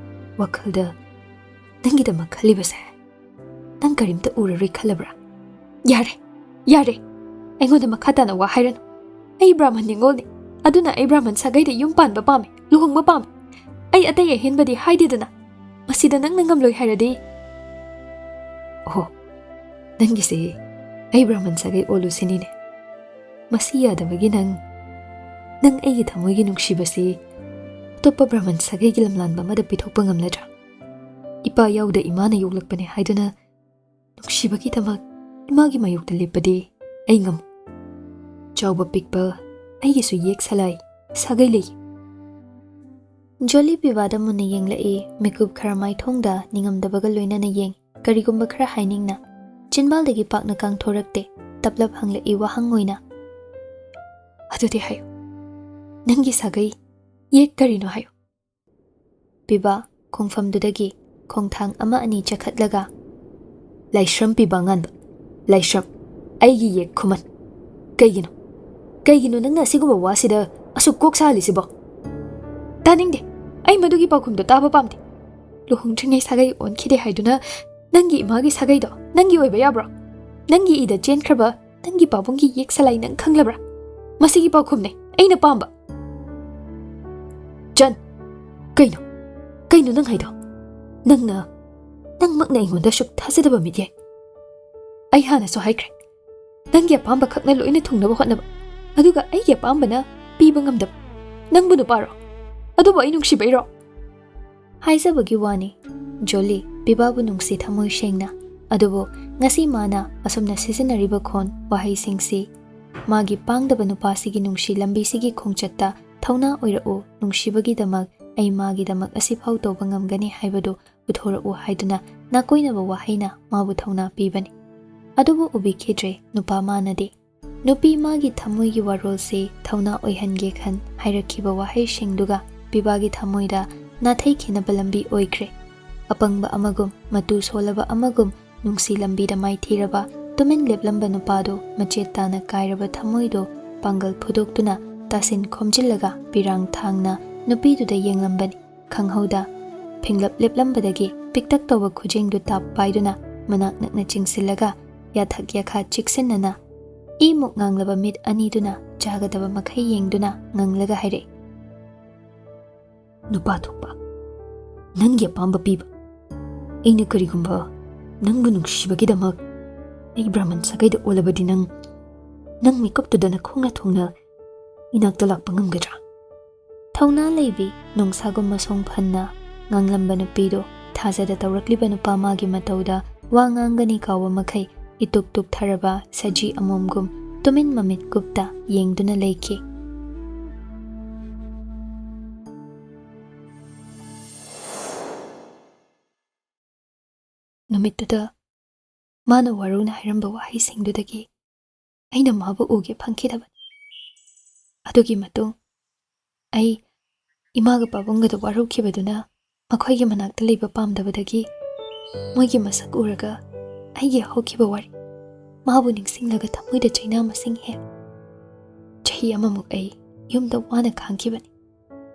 ꯋꯥꯈꯜꯗ ꯅꯪꯒꯤꯗꯃꯛ ꯈꯜꯂꯤꯕꯁꯦ ꯅꯪ ꯀꯔꯤꯝꯇ ꯎꯔꯔꯣꯏ ꯈꯜꯂꯕ꯭ꯔꯥ? ꯌꯥꯔꯦ, ꯌꯥꯔꯦ, ꯑꯩꯉꯣꯟꯗ ꯃꯈꯥ ꯇꯥꯅ ꯋꯥ ꯍꯥꯏꯔꯅꯨ꯫ ꯑꯩ ꯕ꯭ꯔꯥꯍꯃꯟ ꯅꯤꯉꯣꯜꯅꯤ, ꯑꯗꯨꯅ ꯑꯩ ꯕ꯭ꯔꯥꯍꯃꯟ ꯁꯥꯒꯩꯗ ꯌꯨꯝ ꯄꯥꯟꯕ ꯄꯥꯝꯃꯤ, ꯂꯨꯍꯣꯡꯕ ꯄꯥꯝꯃꯤ꯫ ꯑꯩ ꯑꯇꯩ ꯑꯍꯦꯟꯕꯗꯤ ꯍꯥꯏꯗꯦꯗꯅ, ꯃꯁꯤꯗ ꯅꯪꯅ ꯉꯝꯂꯣꯏ ꯍꯥꯏꯔꯗꯤ?" "ꯑꯣꯍꯣ, ꯅꯪꯒꯤꯁꯦ ꯑꯩ ꯕ꯭ꯔꯥꯍꯃꯟ ꯁꯥꯒꯩ ꯑꯣꯜꯂꯨ ꯁꯤꯅꯤꯅꯦ꯫ ꯃꯁꯤ ꯌꯥꯗꯕꯒꯤ ꯅꯪ, ꯅꯪ ꯑꯩꯒꯤ ꯊꯃꯣꯏꯒꯤ ꯅꯨꯡꯁꯤꯕꯁꯤ ꯑꯇꯣꯞꯄ ꯕ꯭ꯔꯥꯍꯃꯟ ꯁꯥꯒꯩꯒꯤ ꯂꯝꯂꯥꯟꯕ ꯑꯃꯗ ꯄꯤꯊꯣꯛꯄ ꯉꯝꯂꯗ꯭ꯔꯥ? ꯏꯄꯥ ꯌꯥꯎꯗ ꯏꯃꯥꯅ ꯌꯣꯛꯂꯛꯄꯅꯦ ꯍꯥꯏꯗꯨꯅ ꯅꯨꯡꯁꯤꯕꯒꯤꯗꯃꯛ ꯏꯃꯥꯒꯤ ꯃꯥꯌꯣꯛꯇ ꯂꯦꯞꯄꯗꯤ ꯑꯩ ꯉꯝ꯫ ꯆꯥꯎꯕ ꯄꯤꯛꯄ ꯑꯩꯒꯤꯁꯨ ꯌꯦꯛ ꯁꯂꯥꯏ, ꯁꯥꯒꯩ ꯂꯩ꯫" ꯖꯣꯂꯤ ꯄꯤꯕꯥꯗ ꯃꯨꯟꯅ ꯌꯦꯡꯂꯛꯏ, ꯃꯤꯀꯨꯞ ꯈꯔ ꯃꯥꯏꯊꯣꯡꯗ ꯅꯤꯡꯉꯝꯗꯕꯒ ꯂꯣꯏꯅꯅ ꯌꯦꯡ, ꯀꯔꯤꯒꯨꯝꯕ ꯈꯔ ꯍꯥꯏꯅꯤꯡꯅ꯫ ꯆꯤꯟꯕꯥꯜꯗꯒꯤ ꯄꯥꯛꯅ ꯀꯥꯡꯊꯣꯔꯛꯇꯦ, ꯇꯞꯂꯞ ꯍꯪꯂꯛꯏ ꯋꯥꯍꯪ ꯑꯣꯏꯅ꯫ "ꯑꯗꯨꯗꯤ ꯍꯥꯏꯌꯨ, ꯅꯪꯒꯤ ꯁꯥꯒꯩ ꯌꯦꯛ ꯀꯔꯤꯅꯣ ꯍꯥꯏꯌꯨ?" ꯄꯤꯕꯥ ꯈꯣꯡꯐꯝꯗꯨꯗꯒꯤ ꯈꯣꯡꯊꯥꯡ ꯑꯃ ꯑꯅꯤ ꯆꯈꯠꯂꯒ, "ꯂꯥꯏꯁ꯭ꯔꯝ ꯄꯤꯕ ꯉꯥꯟꯕ, ꯂꯥꯏꯁ꯭ꯔꯝ, ꯑꯩꯒꯤ ꯌꯦꯛ ꯈꯨꯃꯟ꯫ ꯀꯩꯒꯤꯅꯣ? ꯀꯩꯒꯤꯅꯣ ꯅꯪꯅ ꯑꯁꯤꯒꯨꯝꯕ ꯋꯥꯁꯤꯗ ꯑꯁꯨꯛ ꯀꯣꯛ ꯁꯥꯍꯜꯂꯤꯁꯤꯕꯣ? ꯇꯥꯅꯤꯡꯗꯦ꯫ ꯑꯩ ꯃꯗꯨꯒꯤ ꯄꯥꯎꯈꯨꯝꯗꯣ ꯇꯥꯕ ꯄꯥꯝꯗꯦ꯫ ꯂꯨꯍꯣꯡꯗ꯭ꯔꯤꯉꯩ ꯁꯥꯒꯩ ꯑꯣꯟꯈꯤꯗꯦ ꯍꯥꯏꯗꯨꯅ ꯅꯪꯒꯤ ꯏꯃꯥꯒꯤ ꯁꯥꯒꯩꯗꯣ ꯅꯪꯒꯤ ꯑꯣꯏꯕ ꯌꯥꯕ꯭ꯔꯣ? ꯅꯪꯒꯤ ꯏꯗ ꯆꯦꯟꯈ꯭ꯔꯕ ꯅꯪꯒꯤ ꯄꯥꯕꯨꯡꯒꯤ ꯌꯦꯛ ꯁꯂꯥꯏ ꯅꯪ ꯈꯪꯂꯕ꯭ꯔꯥ? ꯃꯁꯤꯒꯤ ꯄꯥꯎꯈꯨꯝꯅꯦ ꯑꯩꯅ ꯄꯥꯝꯕ꯫" "ꯆꯟ, ꯀꯩꯅꯣ? ꯀꯩꯅꯣ ꯅꯪ ꯍꯥꯏꯗꯣ? ꯅꯪꯅ, ꯅꯪꯃꯛꯅ ꯑꯩꯉꯣꯟꯗ ꯁꯨꯛ ꯊꯥꯖꯗꯕ ꯃꯤꯠꯌꯦꯡ꯫ ꯑꯩ ꯍꯥꯟꯅꯁꯨ ꯍꯥꯏꯈ꯭ꯔꯦ, ꯅꯪꯒꯤ ꯑꯄꯥꯝꯕ ꯈꯛꯅ ꯂꯣꯏꯅ ꯊꯨꯡꯅꯕ ꯍꯣꯠꯅꯕ, ꯑꯗꯨꯒ ꯑꯩꯒꯤ ꯑꯄꯥꯝꯕꯅ ꯄꯤꯕ ꯉꯝꯗꯕ꯫ ꯅꯪꯕꯨ ꯅꯨꯄꯥꯔꯣ? ꯑꯗꯨꯕꯨ ꯑꯩ ꯅꯨꯡꯁꯤꯕꯩꯔꯣ?" ꯍꯥꯏꯖꯕꯒꯤ ꯋꯥꯅꯤ, ꯖꯣꯂꯤ ꯄꯤꯕꯥꯕꯨ ꯅꯨꯡꯁꯤ ꯊꯃꯣꯏ ꯁꯦꯡꯅ꯫ ꯑꯗꯨꯕꯨ ꯉꯁꯤ ꯃꯥꯅ ꯑꯁꯨꯝꯅ ꯁꯤꯖꯤꯟꯅꯔꯤꯕ ꯈꯣꯟ ꯋꯥꯍꯩꯁꯤꯡꯁꯤ ꯃꯥꯒꯤ ꯄꯥꯡꯗꯕ ꯅꯨꯄꯥꯁꯤꯒꯤ ꯅꯨꯡꯁꯤ ꯂꯝꯕꯤꯁꯤꯒꯤ ꯈꯣꯡꯆꯠꯇ ꯊꯧꯅꯥ ꯑꯣꯏꯔꯛꯎ, ꯅꯨꯡꯁꯤꯕꯒꯤꯗꯃꯛ ꯑꯩ ꯃꯥꯒꯤꯗꯃꯛ ꯑꯁꯤꯐꯥꯎ ꯇꯧꯕ ꯉꯝꯒꯅꯤ ꯍꯥꯏꯕꯗꯨ ꯎꯊꯣꯔꯛꯎ ꯍꯥꯏꯗꯨꯅ ꯅꯥꯀꯣꯏꯅꯕ ꯋꯥꯍꯩꯅ ꯃꯥꯕꯨ ꯊꯧꯅꯥ ꯄꯤꯕꯅꯤ꯫ ꯑꯗꯨꯕꯨ ꯎꯕꯤꯈꯤꯗ꯭ꯔꯦ ꯅꯨꯄꯥ ꯃꯥꯅꯗꯤ꯫ ꯅꯨꯄꯤ ꯃꯥꯒꯤ ꯊꯃꯣꯏꯒꯤ ꯋꯥꯔꯣꯜꯁꯤ ꯊꯧꯅꯥ ꯑꯣꯏꯍꯟꯒꯦ ꯈꯟ ꯍꯥꯏꯔꯛꯈꯤꯕ ꯋꯥꯍꯩꯁꯤꯡꯗꯨꯒ ꯄꯤꯕꯥꯒꯤ ꯊꯃꯣꯏꯗ ꯅꯥꯊꯩꯈꯤꯅꯕ ꯂꯝꯕꯤ ꯑꯣꯏꯈ꯭ꯔꯦ꯫ ꯑꯄꯪꯕ ꯑꯃꯒꯨꯝ, ꯃꯇꯨ ꯁꯣꯜꯂꯕ ꯑꯃꯒꯨꯝ, ꯅꯨꯡꯁꯤ ꯂꯝꯕꯤꯗ ꯃꯥꯏꯊꯤꯔꯕ, ꯇꯨꯃꯤꯟ ꯂꯦꯞꯂꯝꯕ ꯅꯨꯄꯥꯗꯨ ꯃꯆꯦꯠ ꯇꯥꯅ ꯀꯥꯏꯔꯕ ꯊꯃꯣꯏꯗꯨ ꯄꯥꯡꯒꯜ ꯐꯨꯗꯣꯛꯇꯨꯅ ꯇꯥꯁꯤꯟ ꯈꯣꯝꯖꯤꯜꯂꯒ ꯄꯤꯔꯥꯡ ꯊꯥꯡꯅ ꯅꯨꯄꯤꯗꯨꯗ ꯌꯦꯡꯂꯝꯕꯅꯤ꯫ ꯈꯪꯍꯧꯗ ꯐꯤꯡꯂꯞ ꯂꯦꯞꯂꯝꯕꯗꯒꯤ ꯄꯤꯛꯇꯛ ꯇꯧꯕ ꯈꯨꯖꯦꯡꯗꯨ ꯇꯥꯞ ꯄꯥꯏꯗꯨꯅ ꯃꯅꯥꯛ ꯅꯛꯅ ꯆꯤꯡꯁꯤꯜꯂꯒ ꯌꯥꯊꯛ ꯌꯥꯈꯥ ꯆꯤꯛꯁꯤꯟꯅꯅ ꯏꯃꯨꯛ ꯉꯥꯡꯂꯕ ꯃꯤꯠ ꯑꯅꯤꯗꯨꯅ ꯆꯥꯒꯗꯕ ꯃꯈꯩ ꯌꯦꯡꯗꯨꯅ ꯉꯪꯂꯒ ꯍꯥꯏꯔꯛꯏ, "ꯅꯨꯄꯥ ꯊꯣꯛꯄ, ꯅꯪꯒꯤ ꯑꯄꯥꯝꯕ ꯄꯤꯕ꯫ ꯑꯩꯅ ꯀꯔꯤꯒꯨꯝꯕ ꯅꯪꯕꯨ ꯅꯨꯡꯁꯤꯕꯒꯤꯗꯃꯛ ꯑꯩ ꯕ꯭ꯔꯥꯍꯃꯟ ꯁꯥꯒꯩꯗ ꯑꯣꯜꯂꯕꯗꯤ ꯅꯪ, ꯅꯪ ꯃꯤꯀꯞꯇꯨꯗ ꯅꯈꯣꯡꯅ ꯊꯣꯡꯅ ꯏꯅꯥꯛꯇ ꯂꯥꯛꯄ ꯉꯝꯒꯗ꯭ꯔꯥ?" ꯊꯧꯅꯥ ꯂꯩꯕꯤ, ꯅꯣꯡꯁꯥꯒꯨꯝ ꯃꯁꯣꯡ ꯐꯟꯅ ꯉꯥꯡꯂꯝꯕ ꯅꯨꯄꯤꯗꯨ ꯊꯥꯖꯗ ꯇꯧꯔꯛꯂꯤꯕ ꯅꯨꯄꯥ ꯃꯥꯒꯤ ꯃꯇꯧꯗ ꯋꯥ ꯉꯥꯡꯒꯅꯤ ꯀꯥꯎꯕ ꯃꯈꯩ ꯏꯇꯨꯛ ꯇꯨꯛꯊꯔꯕ ꯁꯖꯤ ꯑꯃꯣꯝꯒꯨꯝ ꯇꯨꯃꯤꯟ ꯃꯃꯤꯠ ꯀꯨꯞꯇ ꯌꯦꯡꯗꯨꯅ ꯂꯩꯈꯤ꯫ ꯅꯨꯃꯤꯠꯇꯨꯗ ꯃꯥꯅ ꯋꯥꯔꯧꯅ ꯍꯥꯏꯔꯝꯕ ꯋꯥꯍꯩꯁꯤꯡꯗꯨꯗꯒꯤ ꯑꯩꯅ ꯃꯥꯕꯨ ꯎꯒꯦ ꯐꯪꯈꯤꯗꯕꯅꯤ꯫ ꯑꯗꯨꯒꯤ ꯃꯇꯨꯡ ꯑꯩ ꯏꯃꯥꯒ ꯄꯥꯕꯨꯡꯒꯗ ꯋꯥꯔꯧꯈꯤꯕꯗꯨꯅ ꯃꯈꯣꯏꯒꯤ ꯃꯅꯥꯛꯇ ꯂꯩꯕ ꯄꯥꯝꯗꯕꯗꯒꯤ ꯃꯣꯏꯒꯤ ꯃꯁꯛ ꯎꯔꯒ ꯑꯩꯒꯤ ꯍꯧꯈꯤꯕ ꯋꯥꯔꯤ ꯃꯥꯕꯨ ꯅꯤꯡꯁꯤꯡꯂꯒ ꯊꯃꯣꯏꯗ ꯆꯩꯅꯥ ꯃꯁꯤꯡ ꯍꯦꯜꯂꯤ꯫ ꯆꯍꯤ ꯑꯃꯃꯨꯛ ꯑꯩ ꯌꯨꯝꯗ ꯋꯥꯅ ꯈꯥꯡꯈꯤꯕꯅꯤ꯫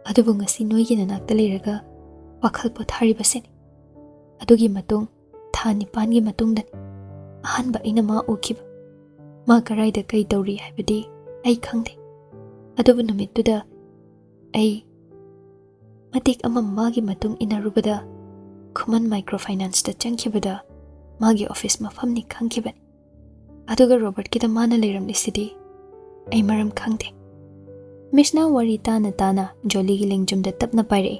ꯑꯗꯨꯕꯨ ꯉꯁꯤ ꯅꯣꯏꯒꯤ ꯅꯅꯥꯛꯇ ꯂꯩꯔꯒ ꯋꯥꯈꯜ ꯄꯣꯊꯥꯔꯤꯕꯁꯤꯅꯤ꯫ ꯑꯗꯨꯒꯤ ꯃꯇꯨꯡ ꯊꯥ ꯅꯤꯄꯥꯟꯒꯤ ꯃꯇꯨꯡꯗꯅꯤ ꯑꯍꯥꯟꯕ ꯑꯩꯅ ꯃꯥ ꯎꯈꯤꯕ꯫ ꯃꯥ ꯀꯔꯥꯏꯗ ꯀꯩ ꯇꯧꯔꯤ ꯍꯥꯏꯕꯗꯤ ꯑꯩ ꯈꯪꯗꯦ꯫ ꯑꯗꯨꯕꯨ ꯅꯨꯃꯤꯠꯇꯨꯗ ꯑꯩ ꯃꯇꯦꯛ ꯑꯃ ꯃꯥꯒꯤ ꯃꯇꯨꯡ ꯏꯟꯅꯔꯨꯕꯗ ꯈꯨꯃꯟ ꯃꯥꯏꯀ꯭ꯔꯣ ꯐꯥꯏꯅꯥꯟꯁꯇ ꯆꯪꯈꯤꯕꯗ ꯃꯥꯒꯤ ꯑꯣꯐꯤꯁ ꯃꯐꯝꯅꯤ ꯈꯪꯈꯤꯕꯅꯤ꯫ ꯑꯗꯨꯒ ꯔꯣꯕꯔꯠꯀꯤꯗ ꯃꯥꯅ ꯂꯩꯔꯝꯂꯤꯁꯤꯗꯤ ꯑꯩ ꯃꯔꯝ ꯈꯪꯗꯦ꯫ ꯃꯤꯁꯅ ꯋꯥꯔꯤ ꯇꯥꯅ ꯇꯥꯅ ꯖꯣꯂꯤꯒꯤ ꯂꯦꯡꯖꯨꯝꯗ ꯇꯞꯅ ꯄꯥꯏꯔꯛꯏ꯫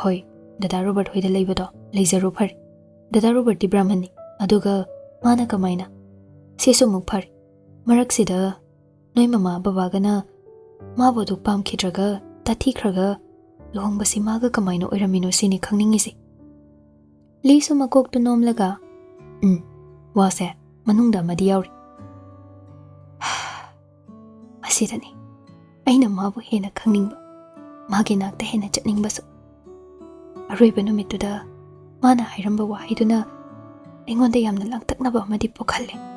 "ꯍꯣꯏ, ꯗꯗꯥ ꯔꯣꯕꯔꯠ ꯍꯣꯏꯗ ꯂꯩꯕꯗꯣ ꯂꯩꯖꯔꯣ ꯐꯔꯦ꯫ ꯗꯗꯥ ꯔꯣꯕꯔꯠꯇꯤ ꯕ꯭ꯔꯥꯍꯃꯟꯅꯤ, ꯑꯗꯨꯒ ꯃꯥꯅ ꯀꯃꯥꯏꯅ?" "ꯁꯤꯁꯨ ꯑꯃꯨꯛ ꯐꯔꯦ꯫ ꯃꯔꯛꯁꯤꯗ ꯅꯣꯏ ꯃꯃꯥ ꯕꯕꯥꯒꯅ ꯃꯥꯕꯨ ꯑꯗꯨꯛ ꯄꯥꯝꯈꯤꯗ꯭ꯔꯒ ꯇꯥꯊꯤꯈ꯭ꯔꯒ ꯂꯨꯍꯣꯡꯕꯁꯤ ꯃꯥꯒ ꯀꯃꯥꯏꯅ ꯑꯣꯏꯔꯝꯃꯤꯅꯣ ꯁꯤꯅꯤ ꯈꯪꯅꯤꯡꯉꯤꯁꯦ꯫" ꯂꯤꯁꯨ ꯃꯀꯣꯛꯇꯨ ꯅꯣꯝꯂꯒ, "ꯎꯝ, ꯋꯥꯁꯦ ꯃꯅꯨꯡꯗ ꯑꯃꯗꯤ ꯌꯥꯎꯔꯤ꯫ ꯃꯁꯤꯗꯅꯤ ꯑꯩꯅ ꯃꯥꯕꯨ ꯍꯦꯟꯅ ꯈꯪꯅꯤꯡꯕ꯫ ꯃꯥꯒꯤ ꯅꯥꯛꯇ ꯍꯦꯟꯅ ꯆꯠꯅꯤꯡꯕꯁꯨ꯫ ꯑꯔꯣꯏꯕ ꯅꯨꯃꯤꯠꯇꯨꯗ ꯃꯥꯅ ꯍꯥꯏꯔꯝꯕ ꯋꯥꯍꯩꯗꯨꯅ ꯑꯩꯉꯣꯟꯗ ꯌꯥꯝꯅ ꯂꯥꯡꯇꯛꯅꯕ ꯑꯃꯗꯤ ꯄꯣꯛꯍꯜꯂꯦ꯫